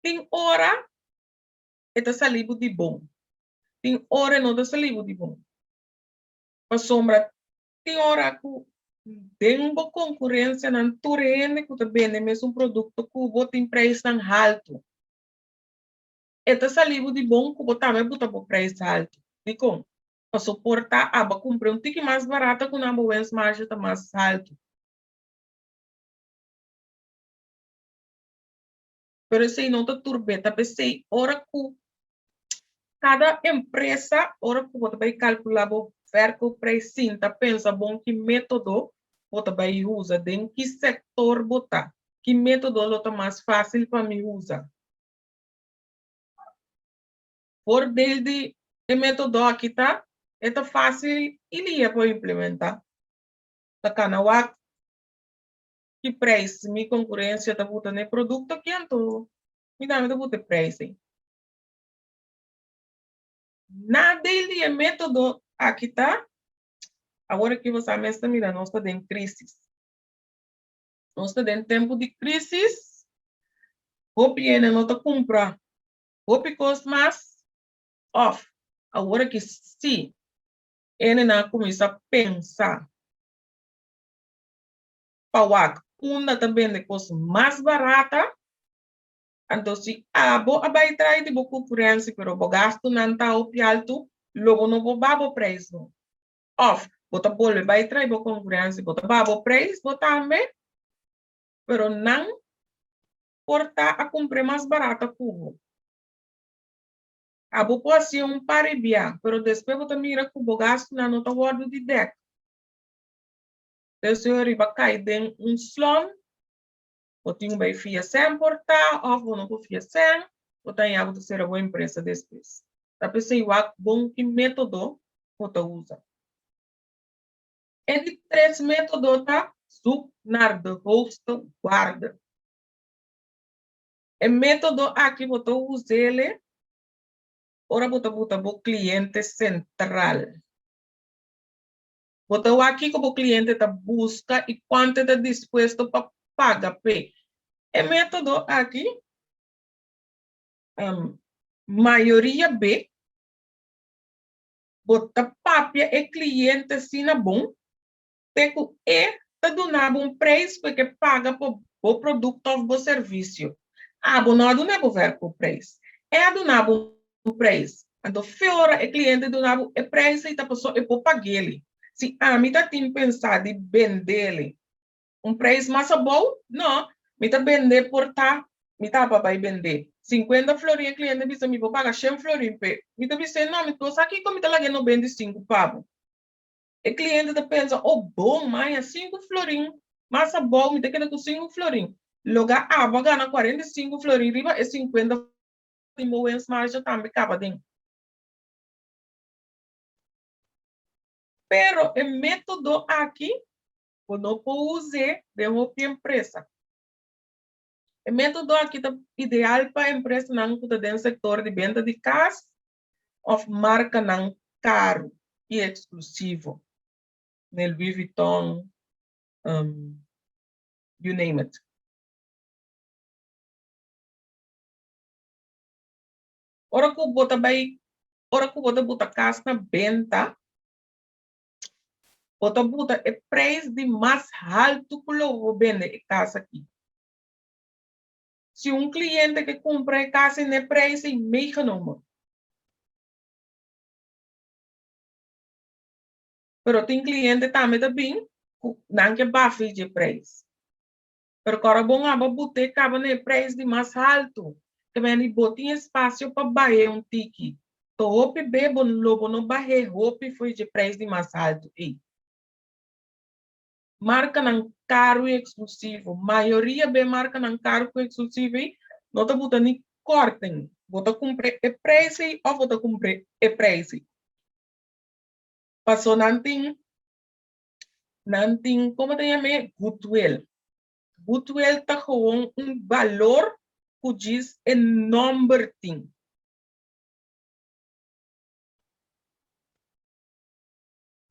Tin ora e ta sali bo di bon, tin ora e no ta sali bo di bon. Pasobra tin ora ku den bo konkurensianan tur hende ku ta bende mesun produkto ku bo tin preisnan haltu. E ta sali bo di bon ku bo tambe buta bo preis haltu. Dikon? Paso por ta aba kumpra un tiki mas barata ku nan bo wensmarge ta mas haltu. Pero esei no ta tur be. Ta p'esei ora ku kada empresa ora ku bo ta bai kalkulá bo verkoopprijs sinta pensa bon ki método bo ta bai usa, den ki sektor bo ta, ki método lo ta mas fásil pa mi usa. Voordeel di e método aki ta e ta fásil i lihe pa implementá. Ta kana wak ki preis mi konkurensia ta buta na e produkto aki anto mi tambe ta buta e preis ei. Nadeel di e método aki ta, awor aki bo sa mes ta mira nos ta den krísis. Nos ta den tempu di krísis, hopi hende no ta kumpra hopi kos mas òf awor aki sí hendenan a kuminsá pensa pa wak unda ta bende kos mas barata. Anto si abo a bai trai di bo konkurensia pero bo gastunan ta hopi altu, lo bo no por baha bo preis no. Òf bo ta bolbe bai trai bo konkurensia, bo ta baha bo preis bo tambe, pero nan por ta a kumpr'é mas barata ku bo. Abo por hasié un par i bia, pero despues bo ta mira ku bo gastunan no ta wòrdu di dèk. Deseo riba kai den un slòm. Bo tin bai fia sèn por ta òf bo no por fia sèn, bo ta haña bo ta sera bo empresa despues. Ta p'esei wak bon ki método bo ta usa. E di tres método ta zoek naar de hoogste waarde. E método aki bo ta us'ele ora bo ta buta bo kliente sentral. Bo ta wak kiko bo kliente ta buska i kuantu e ta dispuesto pa paga p'e. E método aki, mayoria be bo ta papia e kliente asina bon te ku e ta duna bo un preis ku e ke paga pa bo produkto òf bo servisio. Abo no a duna bo verkoopprijs. E a duna bo un preis. Anto fe ora e kliente duna bo e preis ei ta paso e por pag'el. Si ami ta tin pensá di bend'el un preis mas abou, no, mi ta bend'é por ta, mi ta pa bai bend'é 50 florin, e kliente bisa mi por paga shen florin p'e. Mi ta bis'é, no, mi no sa kiko mi ta lag'é 95 pa bo. E kliente ta pensa, oh bon, maña 5 florin mas abou mi ta keda ku 5 florin. Loga abo a gana 45 florin riba e 50 tin bo wens marge tambe kaba den. Pero e método aki bo no por us'é den hopi empresa. E método aki ta ideal pa empresanan ku ta den sektor di benta di kas òf markanan karu i eksklusivo, ne Louis Vuitton, you name it. Ora ku bo ta bai, ora ku bo ta buta kas na benta, bo ta buta e preis di mas haltu ku lo bo bende e kas aki. Si un kliente ke kumpra e kas ei na e preis ei meegenomen. Pero tin kliente tambe ta bin ku nan ke bafi dje preis. Pero kòrda bon aba but'é kaba na e preis di mas haltu, ke men di bo tin espasio pa bah'é un tiki. To hopi be bo lo bo no bah'é hopi fo'i dje preis di mas haltu ei. Markanan karu i eksklusivo. Mayoria be markanan karu ku eksklusivo ei no ta buta ni kòrting. Bo ta kumpr'é e preis ei òf bo ta kumpr'é e preis ei. Paso nan tin nan tin, como ta yam'é, goodwill. Goodwill ta gewoon un balor ku djis e nomber tin.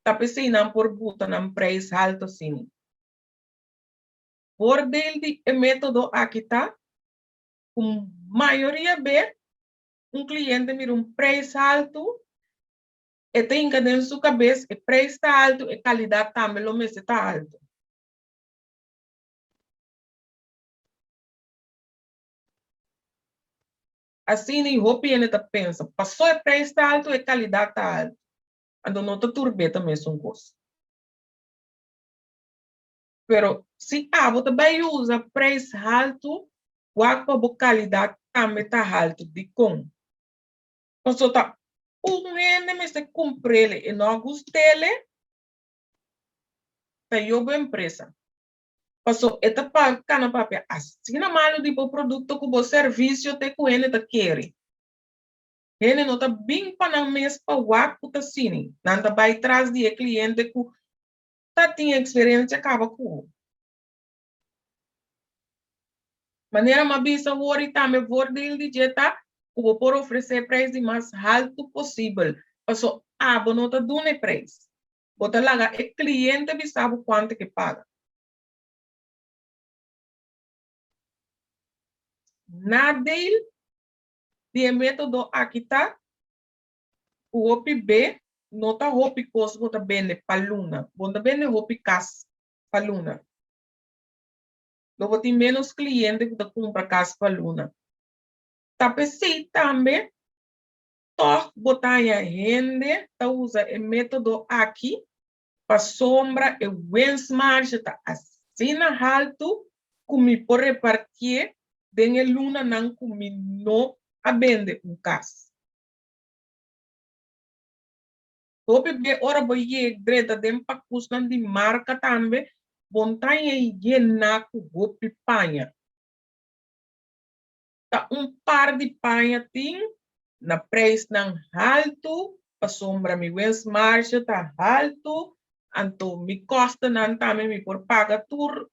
Ta p'esei nan por buta nan prijs halto asina. Voordeel di e metodo aki ta ku mayoria be un cliente mira un prijs halto E ta hinka den su kabes e preis ta altu, e kalidat tambe lo mester ta altu. Asina i hopi hende ta pensa, paso e preis ta altu, e kalidat ta altu. Anto no ta tur be ta mesun kos. Pero si abo ta bai usa preis haltu, wak pa bo kalidat tambe ta haltu. Dikon? Paso ta un hende mester cumprele e no a gustele, ta yo bo empresa. Paso e ta pa cana papia asina malo di bo producto cu bo servicio te cu hende ta kere. Hende no ta bin pa nan mes pa wak cu ta sini. Nan ta bay tras di e cliente cu ta tin experiencia caba cu bo. Manera m'a bisa wor i tambe voordeel di dje ta ku bo por ofresé e prijs di mas haltu posibel, paso abo no ta duna e prijs. Bo ta laga e kliente bisa bo kuantu ke paga. Nadeel di e método aki ta ku hopi be no ta hopi kos bo ta bende pa luna. Bo no ta bende hopi kas pa luna. Lo bo tin ménos kliente ku ta kumpra kas pa luna. Ta p'esei tambe tòg bo ta haña hende ta usa e método aki pasobra e wensmarge ta asina haltu ku mi por repartié den e lunanan ku mi no a bende un kas. Hopi be ora bo yeg drenta den pakusnan di marka tambe bo n ta haña yená ku hopi paña. Ta un par di paña tin na preisnan haltu pasobra mi wensmarge ta haltu anto mi kòstenan tambe mi por paga tur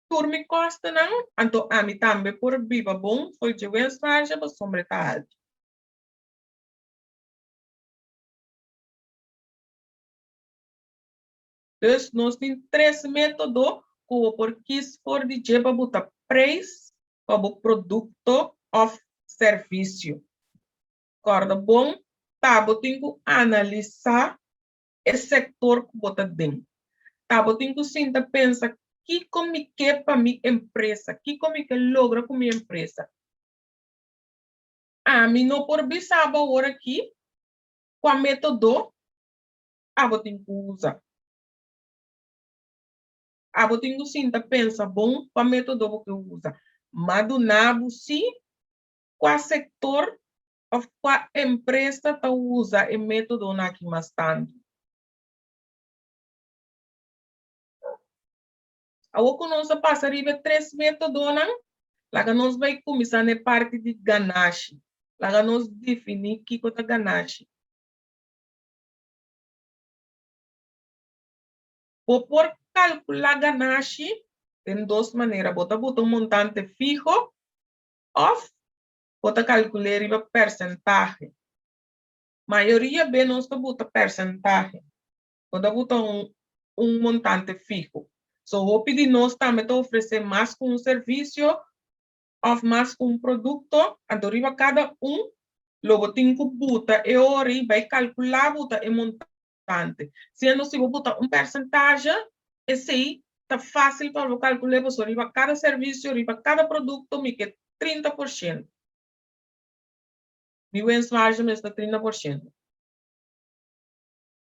tur mi kòstenan anto ami tambe por biba bon for dje wensmarge pasobra e ta haltu. Dus nos tin tres método ku bo por kis for di dje pa bo ta preis pa bo produkto òf servisio. Kòrda bon ta bo tin ku analisá e sektor ku bo ta den. Ta bo tin ku sinta pensa kiko mi ke pa mi empresa, kiko mi ke logra ku mi empresa. Ami no por bisa bo awor aki kua método abo tin ku usa. Abo tin ku sinta pensa bon kua método bo ke usa. M'a duna bo si kua sektor òf kua empresa ta usa e métodonan aki mas tantu. Awor ku nos a pasa riba e tres métodonan, laga nos bai kuminsá na e parti di ganashi. Laga nos definí kiko ta ganashi. Bo por kalkulá ganashi den dos manera, bo ta buta un montante fiho òf bo ta kalkul'é riba persentahe. Mayoria be nos ta buta persentahe, no ta buta un un montante fiho. So hopi di nos tambe ta ofresé mas ku un servisio òf mas ku un produkto, anto riba kada un lo bo tin ku buta e ora i bai kalkulá buta e montante. Siendo si bo buta un persentahe, esei ta fásil pa bo kalkul'é pasobra riba kada servisio, riba kada produkto mi ke 30%. Mi winstmarge mester ta 30%.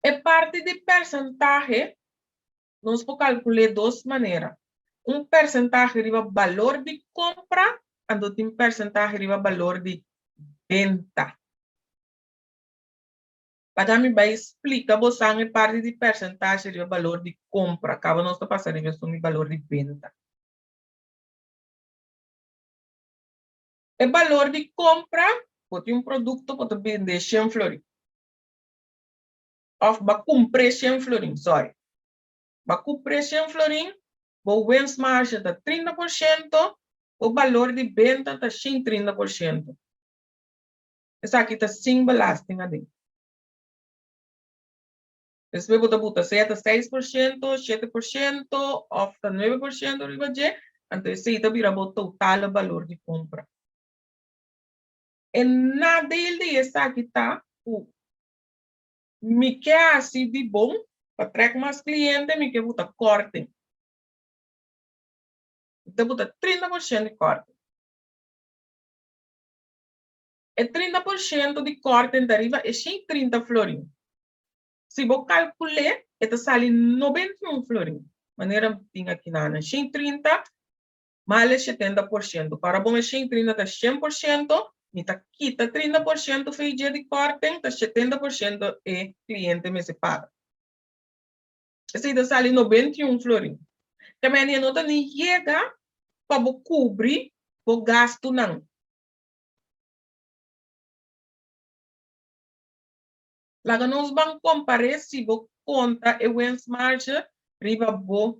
E parti di persentahe nos por kalkul'é dos manera. Un persentahe riba balor di kompra anto tin persentahe riba balor di benta. Laga mi bai splika bosan e parti di persentahe riba balor di kompra, kaba nos ta pasa riba esun di balor di benta. E balor di kompra, bo tin un produkto bo ta bende shen florin. Òf bo a kumpr'é shen florin, sòri. Bo a kumpr'é shen florin, bo winstmarge ta 30%, bo balor di benta ta shen 30%. Esaki ta sin belasting aden. Despues bo ta buta sea ta 6%, 7% òf ta 9% riba dje, anto esei ta bira bo totale balor di kompra. E nadeel di esaki ta ku mi ke hasi di bon pa trèk mas kliente mi ke buta kòrting. Mi ta buta 30% di kòrting. E 30% di kòrting ta riba e 130 florin. Si bo kalkul'é e ta sali 91 florin. Manera mi tin aki nan 130 mal e 70%. Para bon e 130 ta 100%, mi ta kita 30% for e dje di kòrting, ta 70% e kliente mester paga. Esei ta sali 91 florin. Kemey e no ta ni yega pa bo kubri bo gastunan. Laga nos ban kompar'é si bo konta e winstmarge riba bo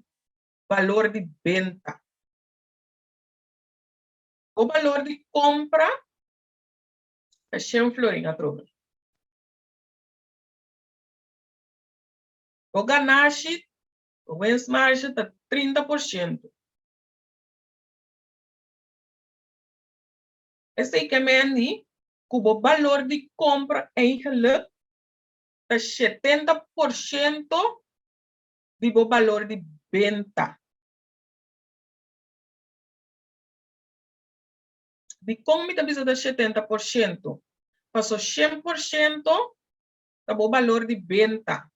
balor di benta. Bo balor di kompra ta shen florin atrobe. Bo ganashi, bo winstmarge ta 30%. Esei ke mendi ku bo balor di kompra eigenlik ta 70% di bo balor di benta. Dikon mi ta bisa ta 70%? Paso 100% ta bo balor di benta.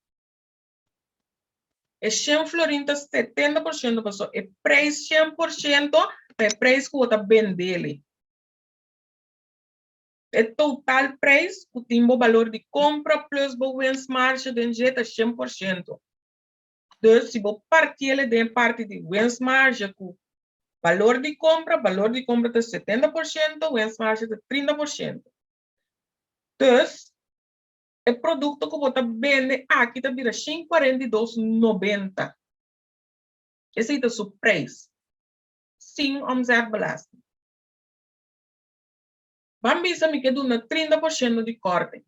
E shen florin ta 70% paso e prijs 100% ta e prijs ku bo ta bendele. E total prijs ku tin bo balor di kompra plus bo winstmarge den dje ta 100%. Dus si bo partiele den e parti di winstmarge ku balor di kompra, balor di kompra ta 70%, winstmarge ta 30%. Dus e produkto ku bo ta bende aki ta bira 142,90. Esei ta su prijs, sin omzetbelasting. Ban bisa mi ke duna 30% di korting.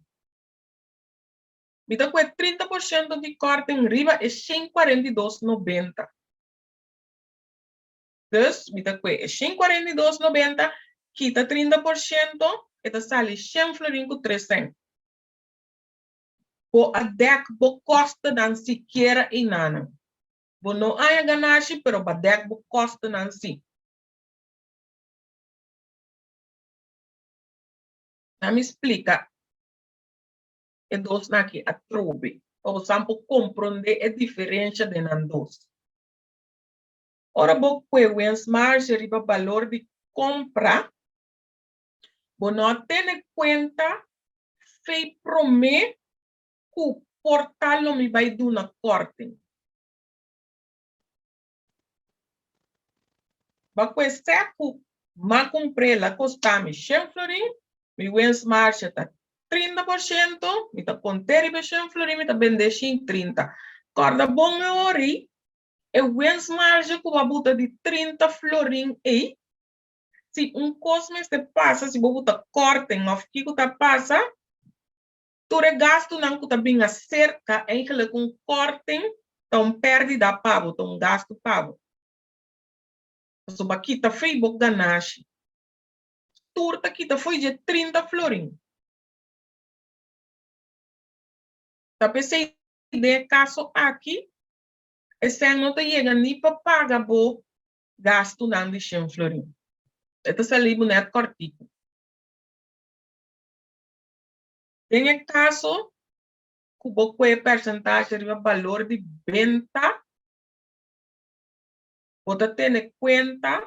Mi ta kue 30% di korting riba e 142,90. Dus mi ta kue e 142,90 kita 30%, e ta sali shen florin ku tres sènt. Bo a dèk bo kòstenan sikiera einanan. Bo no haña ganashi pero bo a dèk bo kòstenan si. Na mi splika e dosnan aki atrobe pa bo sa por komprondé e diferensha den nan dos. Ora bo kue winstmarge riba balor di kompra, bo no a tene kuenta fei promé ku por ta lo mi bai duna kòrting. Ba kue sè ku m'a kumpr'é la kosta mi shen florin, mi winstmarge ta 30%, mi ta kont'é riba e shen florin, mi ta bend'é shen 30. Kòrda bon e ora ei, e winstmarge ku bo a buta di 30 florin ei, si un kos mester pasa, si bo buta kòrting òf kiko ta pasa, tur e gastunan ku ta bin aserka, eigenlijk un kòrting ta un pèrdida pa bo, ta un gastu pa bo. Pasobra bo a kita fo'i bo ganashi. Tur ta kita fo'i dje 30 florin. Ta p'esei den e kaso aki, e sèn no ta yega ni pa paga bo gastunan di shen florin. E ta sali bo nèt kòrtiku. Den e kaso ku bo kue pèrsentahe riba balor di benta, bo ta tene kuenta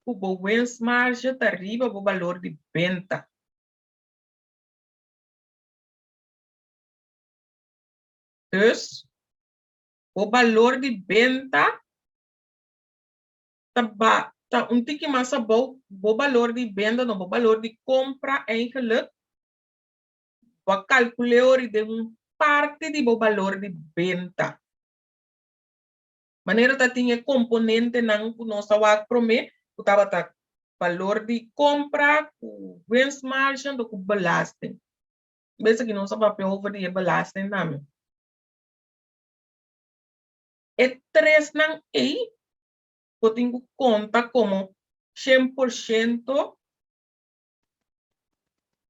ku bo winstmarge ta riba bo balor di benta. Dus, bo balor di benta ta ba ta un tiki mas abou bo balor di benta no bo balor di kompra eigenlijk bo a kalkul'é ori den un parti di bo balor di benta. Manera ta tin e komponentenan ku nos a wak promé ku tabata balor di kompra ku winstmarge anto ku belasting. Bes aki nos a papia over di e belasting tambe. E tresnan ei bo tin ku konta komo 100%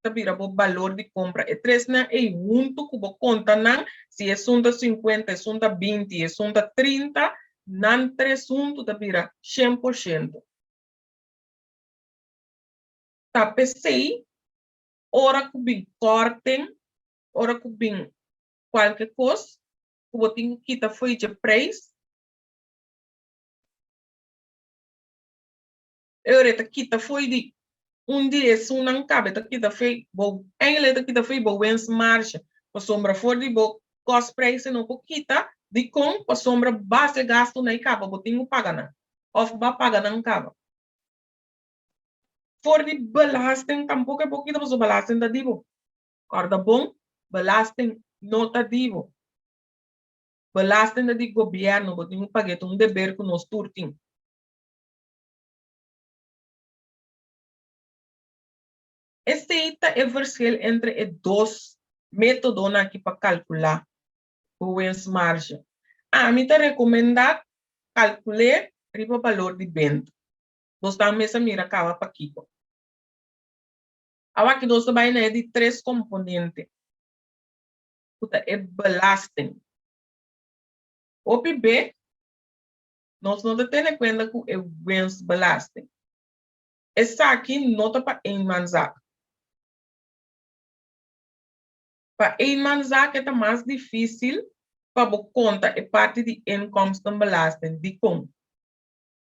ta bira bo balor di kompra. E tresnan ei huntu ku bo konta nan, si esun ta 50, esun ta 20, esun ta 30, nan tres huntu ta bira 100%. Ta p'esei ora ku bin kòrten, ora ku bin kualke kos ku bo tin ku kita fo'i dje preis, e ora e ta kita fo'i di un di esunnan kaba, e ta kita fo'i bo, eindelijk e ta kita fo'i bo winstmarge, pasobra for di bo kostprijs e no por kita, dikon? Pasobra base gastunan ei kaba bo tin ku paga nan, òf bo a paga nan kaba. For di belasting tampoco e por kita pasobra belasting ta di bo. Corda bon, belasting no ta di bo. Belasting ta di gobierno, bo tin cu paga, e ta un deber cu nos tur tin. Esey ta e verschil entre e dos metodonan aki pa calcula bo winstmarge. Ami ta recomenda calcule riba balor di benta. Nos ta mester mira kaba pakiko. Awaki nos ta bai na e di tres komponente, ku ta e belasting. Hopi be nos no ta tene kuenta ku e winstbelasting. Esaki no ta pa eenmanszaak. Pa eenmanszaak e ta mas difísil pa bo konta e parti di inkomstenbelasting. Dikon?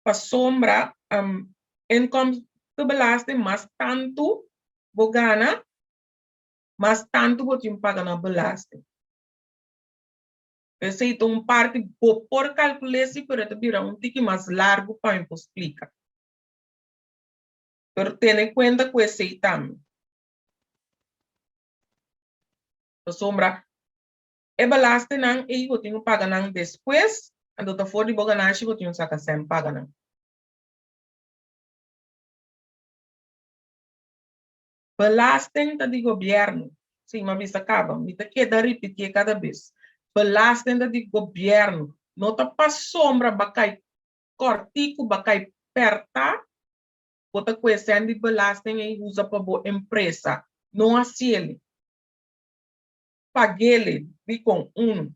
Pasobra inkomstenbelasting mas tantu bo gana, mas tantu bo tin paga na belasting. P'esei ta un parti bo por kalkul'é si, pero e ta bira un tiki mas largu pa mi por splika. Pero tene kuenta ku esei tambe. Pasobra E belastingnan ei bo tin ku paga nan despues, anto ta for di bo ganashi bo tin ku saka sèn paga nan. Belasting ta di gobièrnu. Sí, mi a bisa kaba, mi ta keda ripitié kada bes. Belasting ta di gobièrnu. No ta pasobra bo a kai kòrtiku, bo a kai pèrtá, bo ta kue sèn di belasting ei usa pa bo empresa. No hasiel. Pagele dikon un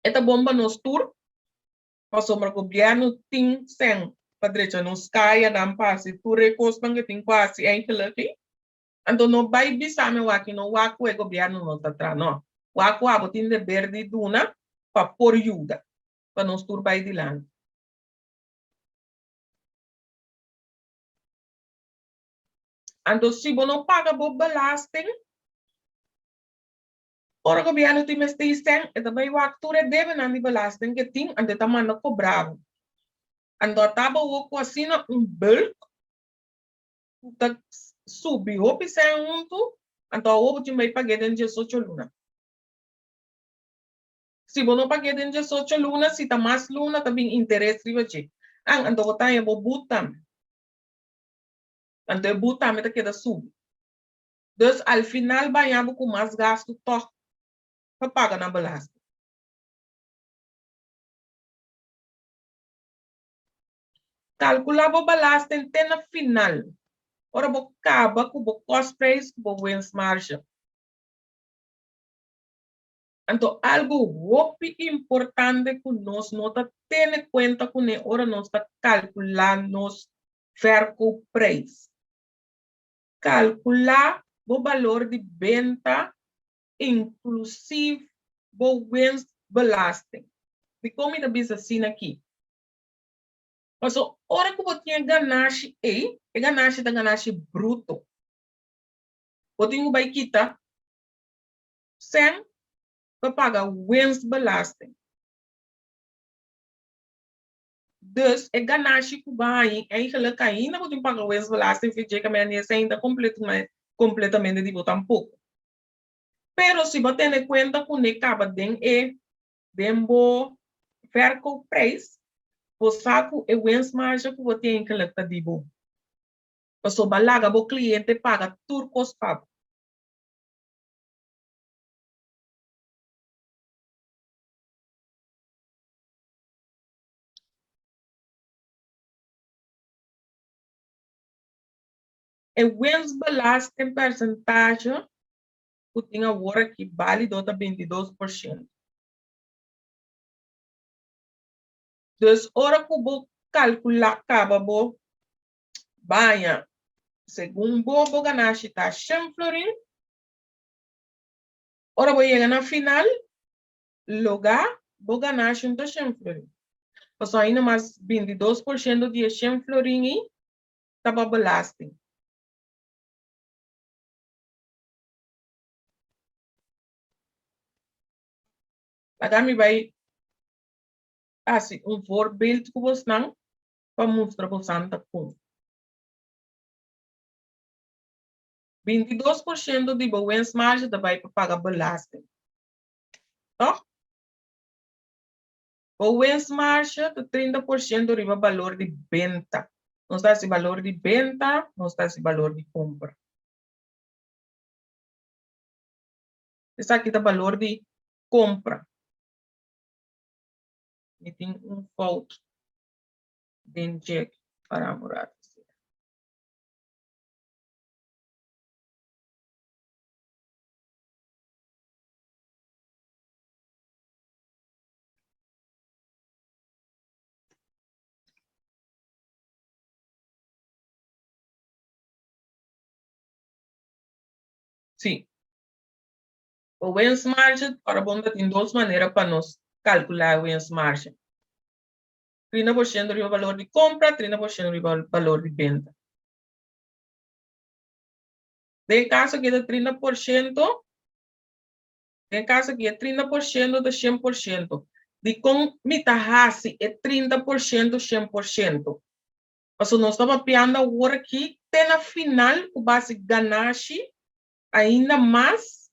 e ta bon pa nos tur pasobra gobierno tin sen pa drecha nos kayanan pa hasi tur e kosnan ke tin ku hasi eigenlijk ei anto no bai bisa mi wak no wak ku e gobierno no ta traha no wak ku abo tin deber di duna pa por yuda pa nos tur bai dilanti. Anto si bo no paga bo belasting, ora gobierno tin mester i sèn, e ta bai wak tur e debenan di belasting ke tin, anto e ta manda kobra bo. Anto a taba awor ku asina un bulk ku ta subi hopi sèn huntu, anto awor bo tin bai pag'é den 18 luna. Si bo no pag'é den diesocho luna, si ta mas luna ta bin interes riba dje. An, anto bo ta haña bo but tambe. Anto e but tambe ta keda subi. Dus al final baña bo ku mas gastu tòg pa paga na belasting. Kalkulá bo belasting te na final, ora bo kaba ku bo kostprijs ku bo winstmarge. Anto algu hopi importante ku nos no ta tene kuenta kuné ora nos ta kalkulá nos verkoopprijs. Kalkulá bo balor di benta inklusiv bo winstbelasting. Dikon mi ta bisa asina aki? Pasobra ora ku bo tin e ganashi ei, e ganashi ta ganashi bruto. Bo tin ku bai kita sèn pa paga winstbelasting. Dus e ganashi ku bo haña eigenlijk ainda bo tin paga winstbelasting fi dje kaminda ni esei ta kompletamente di bo tampoko. Pero si bo tene kuenta ku ne kaba den e den bo verkoopprijs, bo sa ku e winstmarge ku bo tin eigenlijk ta di bo. Pasobra bo a laga bo kliente paga tur kos pa bo. E winstbelasting percentage ku tin awor aki bálido ta 22%. Dus ora ku bo kalkulá kaba bo baña segun bo bo ganashi ta shen florin, ora bo yega na final logá bo ganashi un ta shen florin. Pasobra ainda mas 22% di e shen florin ei ta pa belasting. Laga mi bai hasi un voorbeeld ku bosnan pa mustra bosan ta kon. 22% di bo winstmarge ta bai pa paga belasting. Tòg? Bo winstmarge ta 30% riba balor di benta. Nos ta hasi balor di benta, nos ta hasi balor di kompra. Esaki ta balor di kompra. Mi tin un fout den dje para un rato. Sí. O winstmarge, ora bon ta tin dos manera pa nos kalkulá e winstmarge. 30% riba balor di kompra, 30% riba balor di benta. Den kaso aki ta 30%, den kaso aki e 30% ta 100%. Dikon mi ta hasi e 30% 100%? Pasobra nos ta papiando awor aki te na final ku base ganashi ainda mas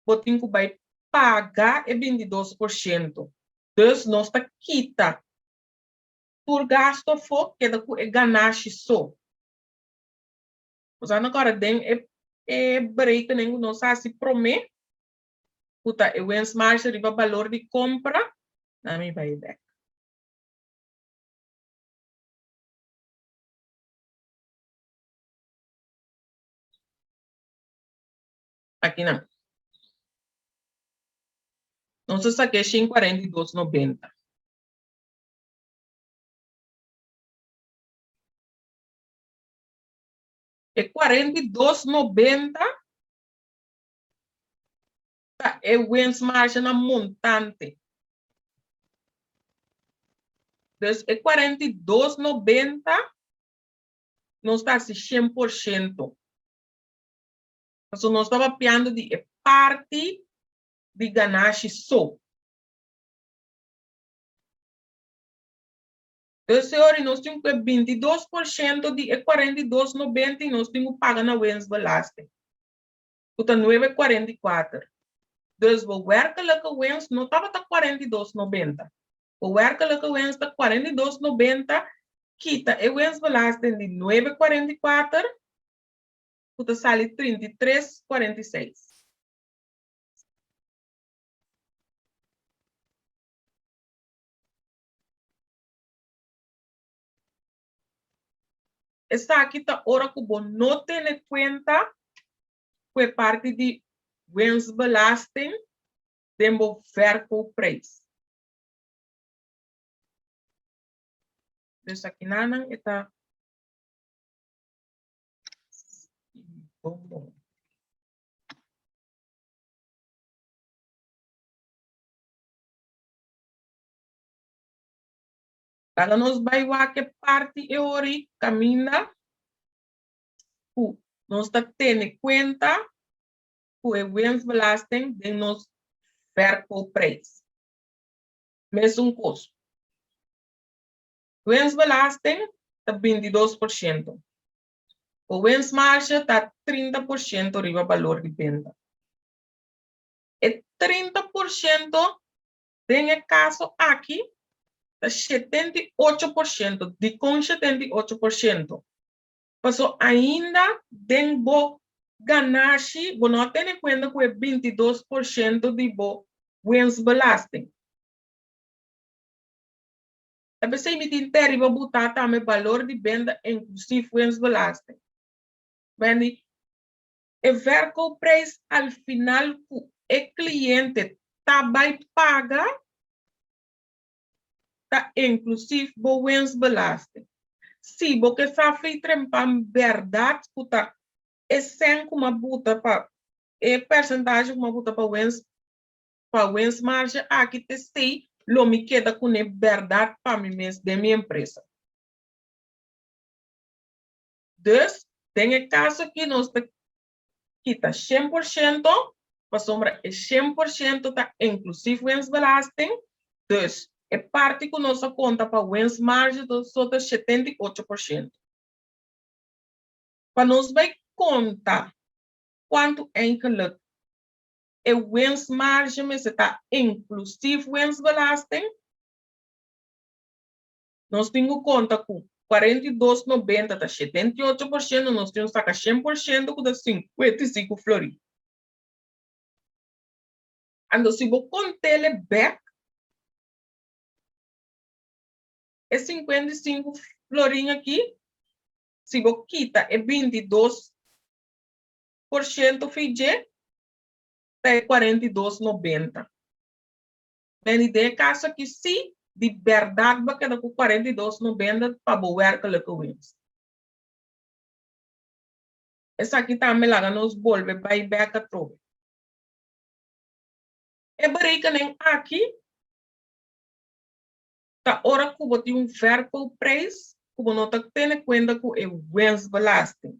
bo tin ku bai paga e 22%. Dus nos ta kita tur gasto afó keda ku e ganashi so. Nos a kòrda den e e berekening ku nos hasi promé ku ta e winstmarge riba balor di kompra, na mi bai bèk. Aki nan. Nos a sak'é 142,90. E 42,90 ta e winstmarge na montante. Dus e 42,90 nos ta hasi 100%. Pasobra nos ta papiando di e parti di ganashi so. Dus e ora nos tin ku e 22% di e 42,90 nos tin ku paga na winstbelasting, ku ta 9,44. Dus bo werkelijke winst no tabata 42,90. Bo werkelijke winst ta 42,90 kita e winstbelasting di 9,44 ku ta sali 33,46. Esaki ta ora ku bo no tene kuenta ku e parti di winstbelasting den bo verkoopprijs. Dus akinanan e ta bon bon. Laga nos bai wak e parti e ori kaminda ku nos ta tene kuenta ku e winstbelasting den nos verkoopprijs. Mesun kos. Winstbelasting ta 22%. Bo winstmarge ta 30% riba balor di benta. E 30% den e kaso aki ta 78%. Dikon 78%? Paso ainda den bo ganashi bo no a tene kuenta ku e 22% di bo winstbelasting. Ta p'esei mi tin te riba butá tambe balor di benta inklusief winstbelasting. Wendy, E verkoopprijs al final ku e kliente ta bai paga ta inklusief bo winstbelasting. Si bo ke sa fei trempan bèrdat ku ta e sèn ku m'a buta pa e pèrsentahe ku m'a buta pa winst pa winstmarge aki t'esei lo mi keda kuné bèrdat pa mi mes den mi empresa. Dus, den e kaso aki nos ta kita 100% pasobra e 100% ta inklusief winstbelasting, dus e parti ku nos a konta pa winstmarge so ta 78%. Pa nos bai konta kuantu eigenlik e winstmarge mester ta inklusief winstbelasting, Nos tin ku konta ku 42,90 ta 78%, nos tin ku saka 100% ku ta 55 florin. Anto si bo kont'el e bèk, e 55 florin aki, si bo kita e 22% fi dje, ta e 42,90. Benny, den e kaso aki sí, di bèrdat bo a keda ku 42 nobenta pa bo wèrkelike winst. Esaki tambe laga nos bolbe bai bèk atrobe. E berekening aki ta ora ku bo tin un verkoopprijs ku bo no ta tene kuenta ku e winstbelasting.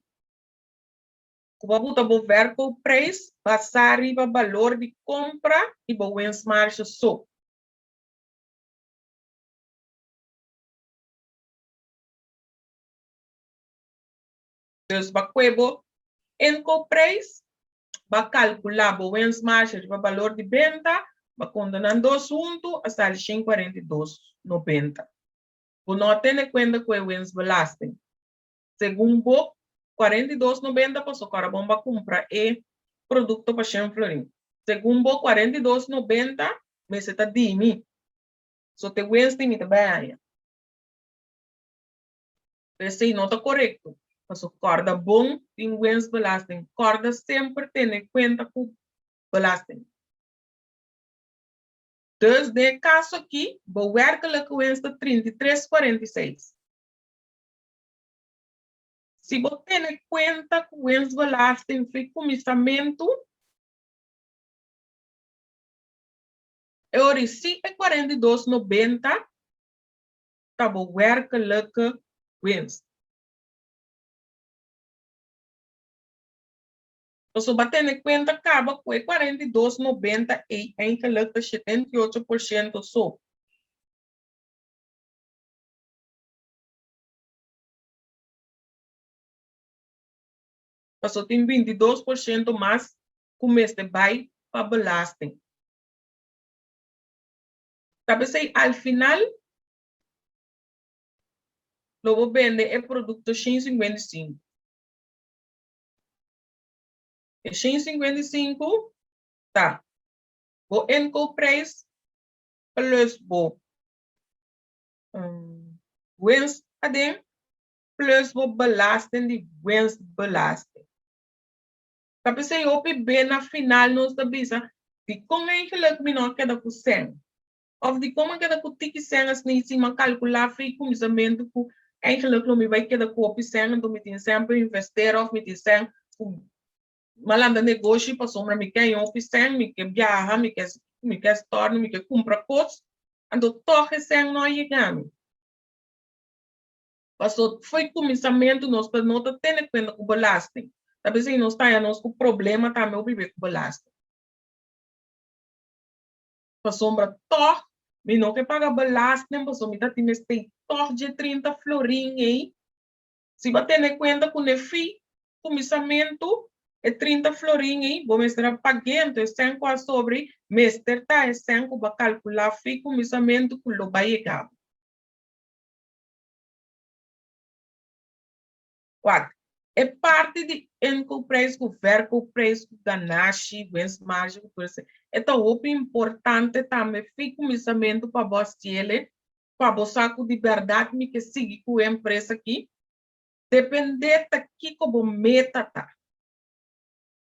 Ku bo a buta bo verkoopprijs basá riba balor di kompra i bo winstmarge so. Dus ba kue bo inkoopprijs, ba kalkulá bo winstmarge riba balor di benta, ba konta nan dos huntu, a sali 142,90. Bo no a tene kuenta ku e winstbelasting. Segun bo, 42,90 paso kora bon ba kumpra e produkto pa shen florin. Segun bo, 42,90 mester ta di mi. So te wens di mi ta bai haña. Esei no ta korekto. Paso kòrda bon tin winstbelasting. Kòrda semper tene kuenta ku belasting. Dus den e kaso aki, bo wèrkelijke winst ta 33,46. Si bo tene kuenta ku winstbelasting fi kuminsamentu, e ora si e 42,90 ta bo werkelike winst. Pasobra bo a tene kuenta kaba ku e 42,90 ei eigenlik ta 78% so. Paso tin 22% mas ku mester bai. pa belasting. Ta p'esei al final lo bo bende e produkto 155. E 155 ta bo inkoopprijs plus bo winst aden plus bo belasting di winstbelasting. Ta p'esei hopi be na final nos ta bisa, dikon eigenlijk mi no a keda ku sèn? Òf dikon mi a keda ku tiki sèn asina sin mi a kalkulá fi kuminsamentu ku eigenlijk lo mi bai keda ku hopi sèn, anto mi tin sèn pa investera òf mi tin sèn ku mi a lanta negoshi pasobra mi ke haña hopi sèn, mi ke biaha, mi ke mi ke stòrna, mi ke kumpra kos, anto tòg e sèn no a yega mi. Paso fo'i kuminsamentu nos ta no ta tene kuenta ku belasting. Ta p'esei nos ta haña nos ku problema tambe hopi be ku belasting. Pasobra tòg mi no ke paga belasting pasobra mi ta tin mester tòg dje 30 florin ei. Si bo a tene kuenta ku n'e fi kuminsamentu e 30 florin ei bo mester a pag'é anto e sèn ku a sobra ei mester ta e sèn ku bo a kalkulá fi kuminsamentu ku lo bai yega bo. Wak, e parti di inkoopprijs ku verkoopprijs ku ganashi, winstmarge ku tur esei, e ta hopi importante tambe fi kuminsamentu pa bo hasiele, pa bo sa ku di bèrdat mi ke sigui ku e empresa aki. Dependé ta kiko bo meta ta.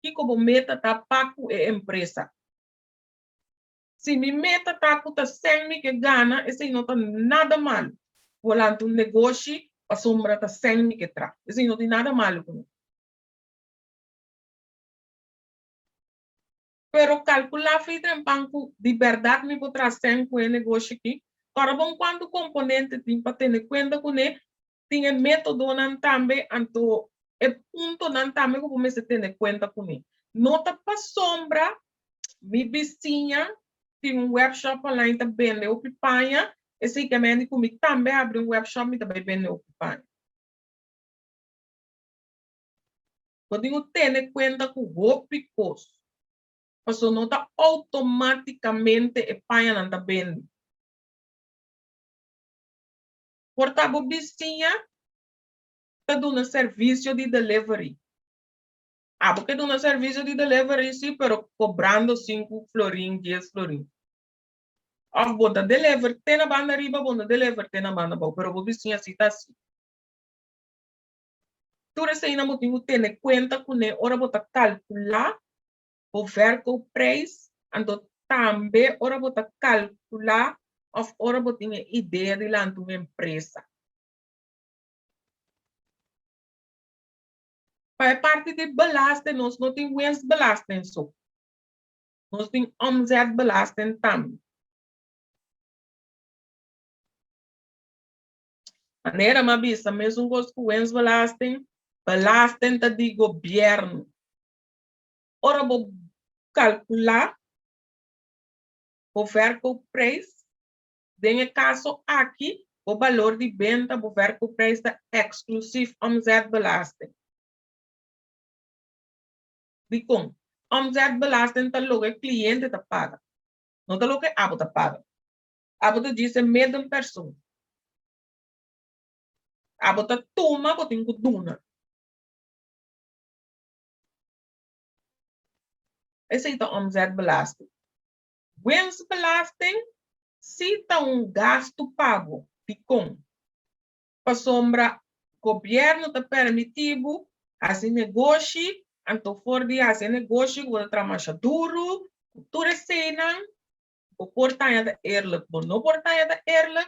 Kiko bo meta ta pa ku e empresa. Si mi meta ta ku ta sèn mi ke gana, esei no ta nada malu. Bo lanta un negoshi pasobra ta sèn mi ke tra. Esei no tin nada malu ku no. Pero kalkulá fei trempan ku di bèrdat mi por traha sèn ku e negoshi aki. Kòrda bon kuantu komponente tin pa tene kuenta kuné. Tin e métodonan tambe, anto e puntonan tambe ku bo mester tene kuenta kuné. No ta pasobra Mi bisiña tin un webshop online ta bende hopi paña, esei ke mende ku mi tambe habri un webshop mi ta bai bende hopi paña. Bo tin ku tene kuenta ku hopi kos, pasobra no ta outomátikamente e pañanan ta bende. Por ta bo bisiña ta duna servisio di delivery. Abo ke duna servisio di delivery si, pero kobrando sinku florin, dies florin. Òf bo ta deliver te na banda riba, bo no deliver te na banda abou, pero bo bisiña si ta asi. Tur eseinan bo tin ku tene kuenta kuné ora bo ta kalkulá bo verkoopprijs, anto tambe ora bo ta kalkulá òf ora bo tin e idea di lanta un empresa. Pa e parti di belasting nos no tin winstbelasting so. Nos tin omzetbelasting tambe. Manera mi a bisa mesun kos ku winstbelasting, belasting ta di gobièrnu. Ora bo kalkulá bo verkoopprijs, den e kaso aki bo balor di benta, bo verkoopprijs ta eksklusif omzetbelasting. Dikon? Omzetbelasting ta loke e kliente ta paga, no ta loke abo ta paga. Abo ta djis e middenpersoon. Abo ta tuma, bo tin ku duna. Esei ta omzetbelasting. Winstbelasting si ta un gastu pa bo. Dikon? Pasobra gobièrnu ta permití bo hasi negoshi, anto for di hasi e negoshi ku bo ta traha masha duru, ku tur eseinan, bo por taña ta eerlijk, bo no por taña ta eerlijk,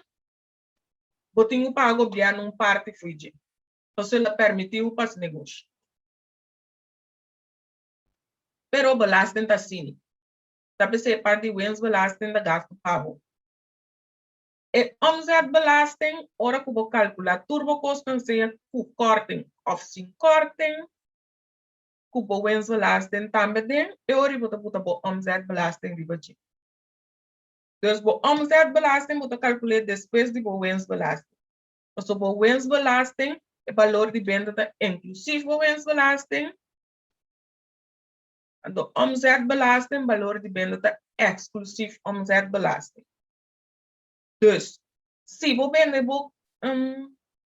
bo tin ku paga gobièrnu un parti fo'i dje. Pasobra el a permití bo pa hasi negoshi. Pero belasting ta asina. Ta p'esei e parti di winstbelasting ta gastu pa bo. E omzetbelasting, ora ku bo kalkulá tur bo kosnan sea ku kòrting òf sin kòrting, ku bo winstbelasting tambe den, e ora bo ta buta bo omzetbelasting riba dje. Dus bo omzetbelasting bo ta kalkul'é despues di bo winstbelasting. Pasobra bo winstbelasting, e balor di benta ta inklusief bo winstbelasting. Anto omzetbelasting, balor di benta ta eksklusief omzetbelasting. Dus, si bo bende bo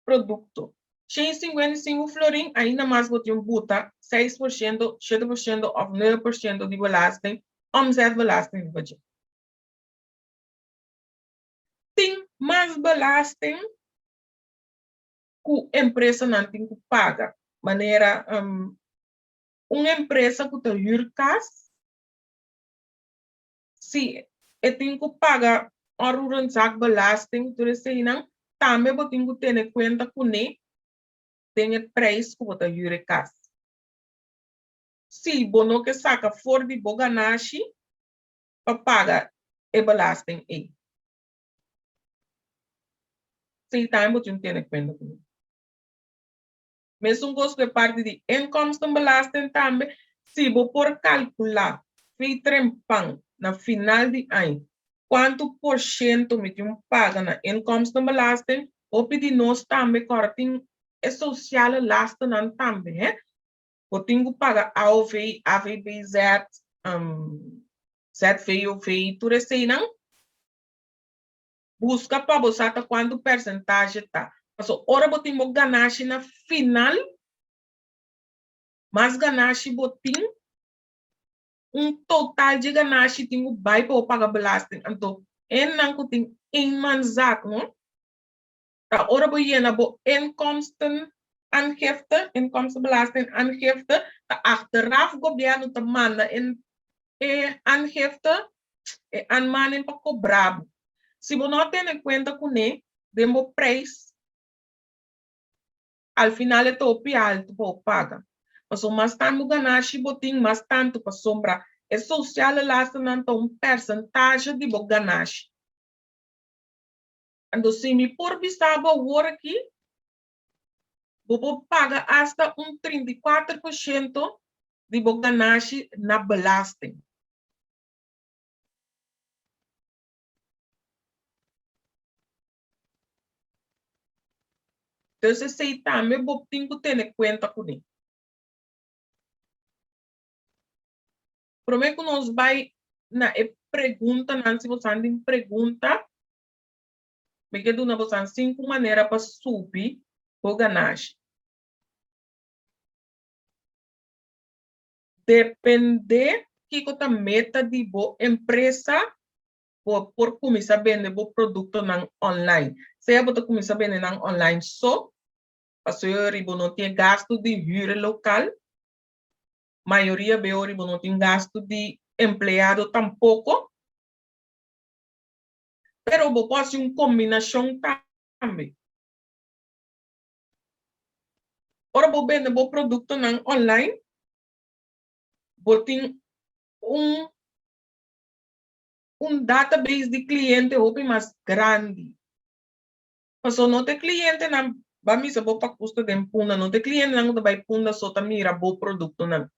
produkto 155 florin, ainda mas bo tin buta 6%, 7% òf 9% di belasting, omzetbelasting riba dje. Tin mas belasting ku empresanan tin ku paga, manera un empresa ku ta hür kas, si e tin ku paga onroerendzaakbelasting, tur eseinan, tambe bo tin ku tene kuenta kuné den e preis ku bo ta hür e kas. Si bo no ke saka for di bo ganashi pa paga e belasting ei. Esei tambe bo tin ku tene kuenta kuné. Mesun kos ku e parti di inkomstenbelasting tambe, si bo por kalkulá fei trempan na final di aña kuantu porshento mi tin paga na inkomstenbelasting, hopi di nos tambe kòrda tin e sosiale lastennan tambe, he. Bo tin ku paga AOV, AVBZ, ZVOV, tur eseinan. Buska pa bo sa ta kuantu persentahe ta. Paso ora bo tin bo ganashi na final, mas ganashi bo tin, un total dje ganashi tin ku bai pa bo paga belasting. Anto hendenan ku tin eenmanszaak, no, ta ora bo yena bo inkomstenaangifte, inkomstenbelastingaangifte, ta achteraf gobièrnu ta manda e aangifte, e aanmaning pa kobra bo. Si bo no a tene kuenta kuné den bo preis, al final e ta hopi altu pa bo paga. Pasobra mas tantu ganashi bo tin, mas tantu pasobra e sociale lastennan ta un persentahe di bo ganashi. Anto si mi por bisa bo awor aki, bo por paga asta un 34% di bo ganashi na belasting. Dus esei tambe bo tin ku tene kuenta kuné. Promé ku nos bai na e preguntanan, si bosan tin pregunta, mi ke duna bosan sinku manera pa subi bo ganashi. Dependé kiko ta meta di bo empresa, bo por kuminsá bende bo produktonan online. Sea bo ta kuminsá bende nan online so, pasobra bo no tin e gastu di hür e lokal, mayoria be ora bo no tin gastu di empleado tampoko, pero bo por hasi un kombinashon tambe. Ora bo bende bo produktonan online, bo tin un un database di kliente hopi mas grandi. Pasobra no ta e klientenan ba misa bo pa kusta den Punda, no ta e klientenan ku ta bai Punda so ta mira bo produktonan,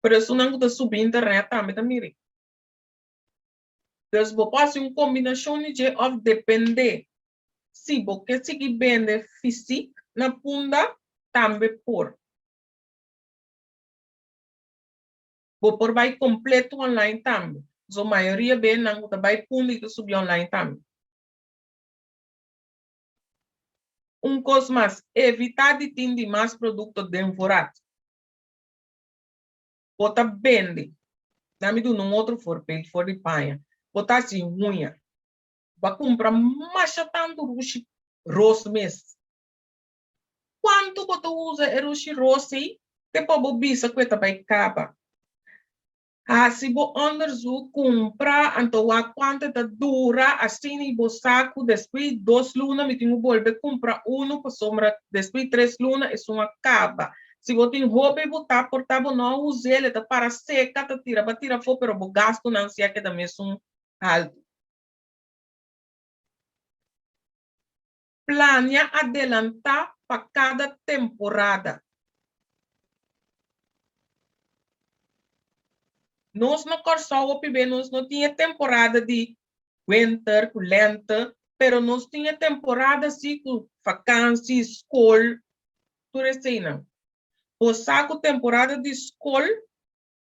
pero esunnan ku ta subi internet tambe ta mira. Dus bo por hasi un kombinashon di dje òf dependé si bo ke sigui bende fisik na Punda tambe por. Bo por bai kompleto online tambe. So mayoria bennan ku ta bai Punda i ta subi online tambe. Un kos mas, evitá di tin di mas produkto den voorraad. Bo ta bende, na mi duna un otro voorbeeld for di paña, bo ta hasi huña, bo a kumpra masha tantu rushi ros mes. Kuantu bo ta usa e rushi ros ei te pa bo bisa ku e ta bai kaba? Hasi bo onderzoek, kumpra, anto wak kuantu e ta dura, asina i bo sa ku despues di dos luna mi tin ku bolbe kumpra unu pasobra despues di tres luna esun a kaba. Si bo tin hopi bo ta por ta bo no a us'el, e ta para seka, ta tira bo a tira afó pero bo gastunan si a keda mesun haltu. Plania adelantá pa kada temporada. Nos na Kòrsou hopi be nos no tin e temporada di winter ku lènte, pero nos tin e temporada si ku fakansi, skol, tur eseinan. Bo sa ku temporada di skol.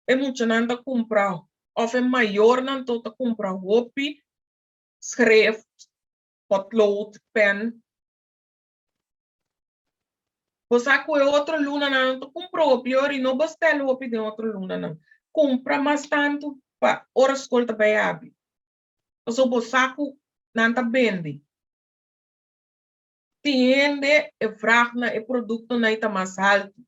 E muchanan ta kumpra òf e mayornan to ta kumpra hopi schrift, potlood, pen. Bo sa ku e otro lunanan no ta kumpra hopi ora i no bestel hopi den otro lunanan. Kumpra mas tantu pa ora skol ta bai habri. Pasobra bo sa ku nan ta bende. Tin hende e vrag na e produktonan ei ta mas haltu.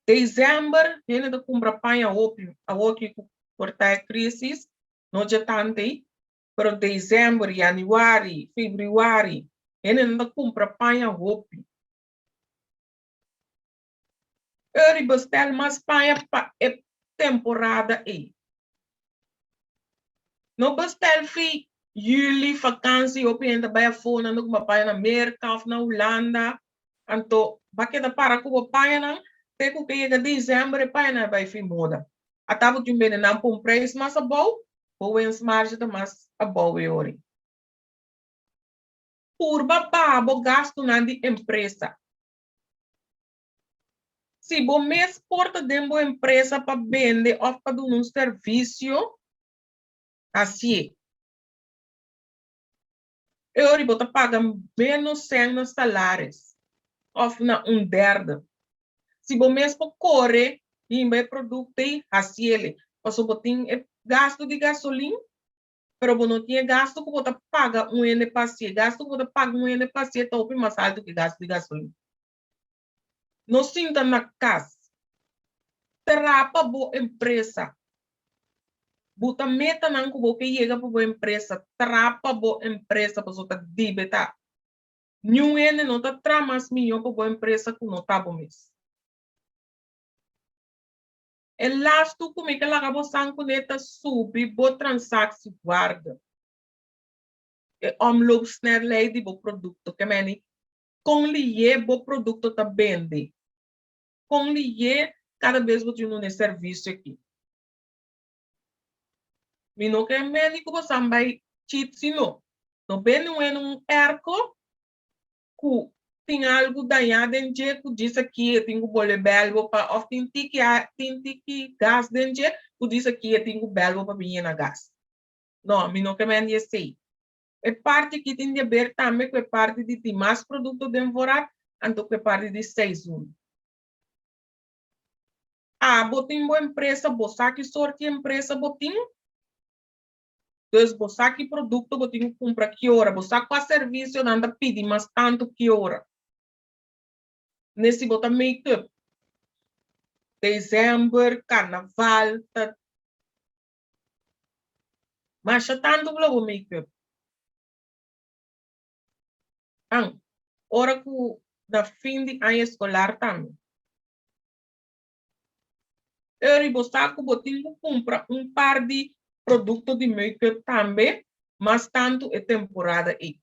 December hende ta kumpra paña hopi, awoki ku por ta e crisis no dje tantu ei, pero december, januari, februari hendenan ta kumpra paña hopi. Eri bestel mas paña pa e temporada ei. No bestel fi juli vakansi hopi hende ta bai afó nan ta kumpra paña na Merka òf na Hulanda anto ba keda para ku bo pañanan te ku ke yega december e pañanan a bai fi moda. Ata bo tin bende nan pa un preis mas abou, bo wensmarge ta mas abou e ora ei. Purba baha bo gastunan di empresa. Si bo mes por ta den bo empresa pa bende òf pa duna un servisio, hasié. E ora bo ta paga ménos sèn na salaris òf na un derde. Si bo mes por kore himba e produkto ei, hasiel. Pasobra bo tin e gastu di gasolin pero bo no tin e gasto ku bo ta paga un hende pa hasié. Gasto ku bo ta paga un hende pa hasié ta hopi mas altu ku e gasto di gasolin. No sinta na kas. Trapa bo empresa. Buta metanan ku bo ke yega pa bo empresa. Trapa bo empresa pasobra ta dibe ta. Niun hende no ta traha mas mihó pa bo empresa ku no ta bo mes. E lastu ku mi ke laga bo san kuné ta subi bo transactiewaarde, e omloopsnelheid di bo produkto. Ke meni kon lihé bo produkto ta bende, kon lihé kada bes bo tin duna e servisio aki. Mi no ke meni ku bo san bai chit sino no bende un hende un airco ku tin algu dañá den dje ku djis aki e tin ku bolbe bèlbo pa òf tin tiki tin tiki gas den dje ku djis aki e tin ku bèlbo pa bin yena gas. No, mi no ke mende esei. E parti aki tin di aber tambe ku e parti di tin mas produkto den voorraad anto ku e parti di seizoen. Abo tin bo empresa, bo sa ki sort di empresa bo tin? Dus bo sa ki produkto bo tin ku kumpra ki ora, bo sa kua servisio nan ta pidi mas tantu ki ora. Ne si bo ta make up, December, karnaval ta masha tantu ku lo bo make up. An, ora ku na fin di aña eskolar tambe. Eri bo sa ku bo tin ku kumpra un par di produkto di make-up tambe mas tantu e temporada ei.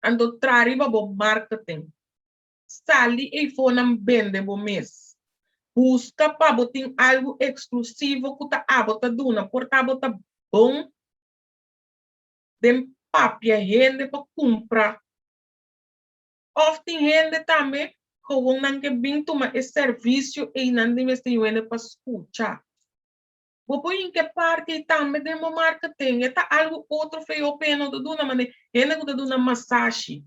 Anto traha riba bo marketing. Sali eifonan bende bo mes. Buska pa bo tin algu eksklusivo ku ta abo ta duna. Por ta bo ta bon den papia hende pa kumpra. Of tin hende tambe gewoon nan ke bin tuma e servisio ei nan tin mester yu hende pa skucha. Bo por hinka e parti ei tambe den bo marketing. E ta algu otro VOP no ta duna mane hende ku ta duna masashi.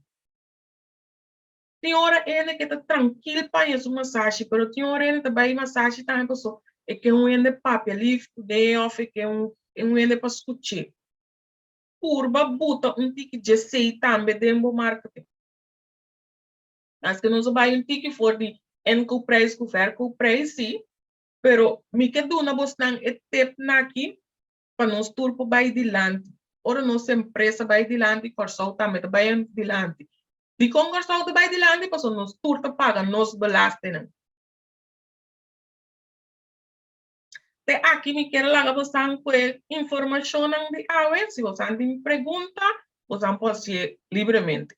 Tin ora hende ke ta trankil paña su masashi pero tin ora hende ta bai masashi tambe paso e ke un hende papia lif kuné of e ke un hende pa skuch'é. Purba buta un tiki djesei tambe den bo marketing. Maske nos a bai un tiki for di inkoopprijs ku verkoopprijs, sí, pero mi ke duna bosnan e tepnan aki pa nos tur por bai dilanti. Ora nos empresa bai dilanti, Kòrsou tambe ta bai dilanti. Dikon Kòrsou ta bai dilanti? Pasobra nos tur ta paga nos belastingnan. Te aki mi kier laga bosan ku e informashonnan di awe. Si bosan tin pregunta, bosan por hasié libremente.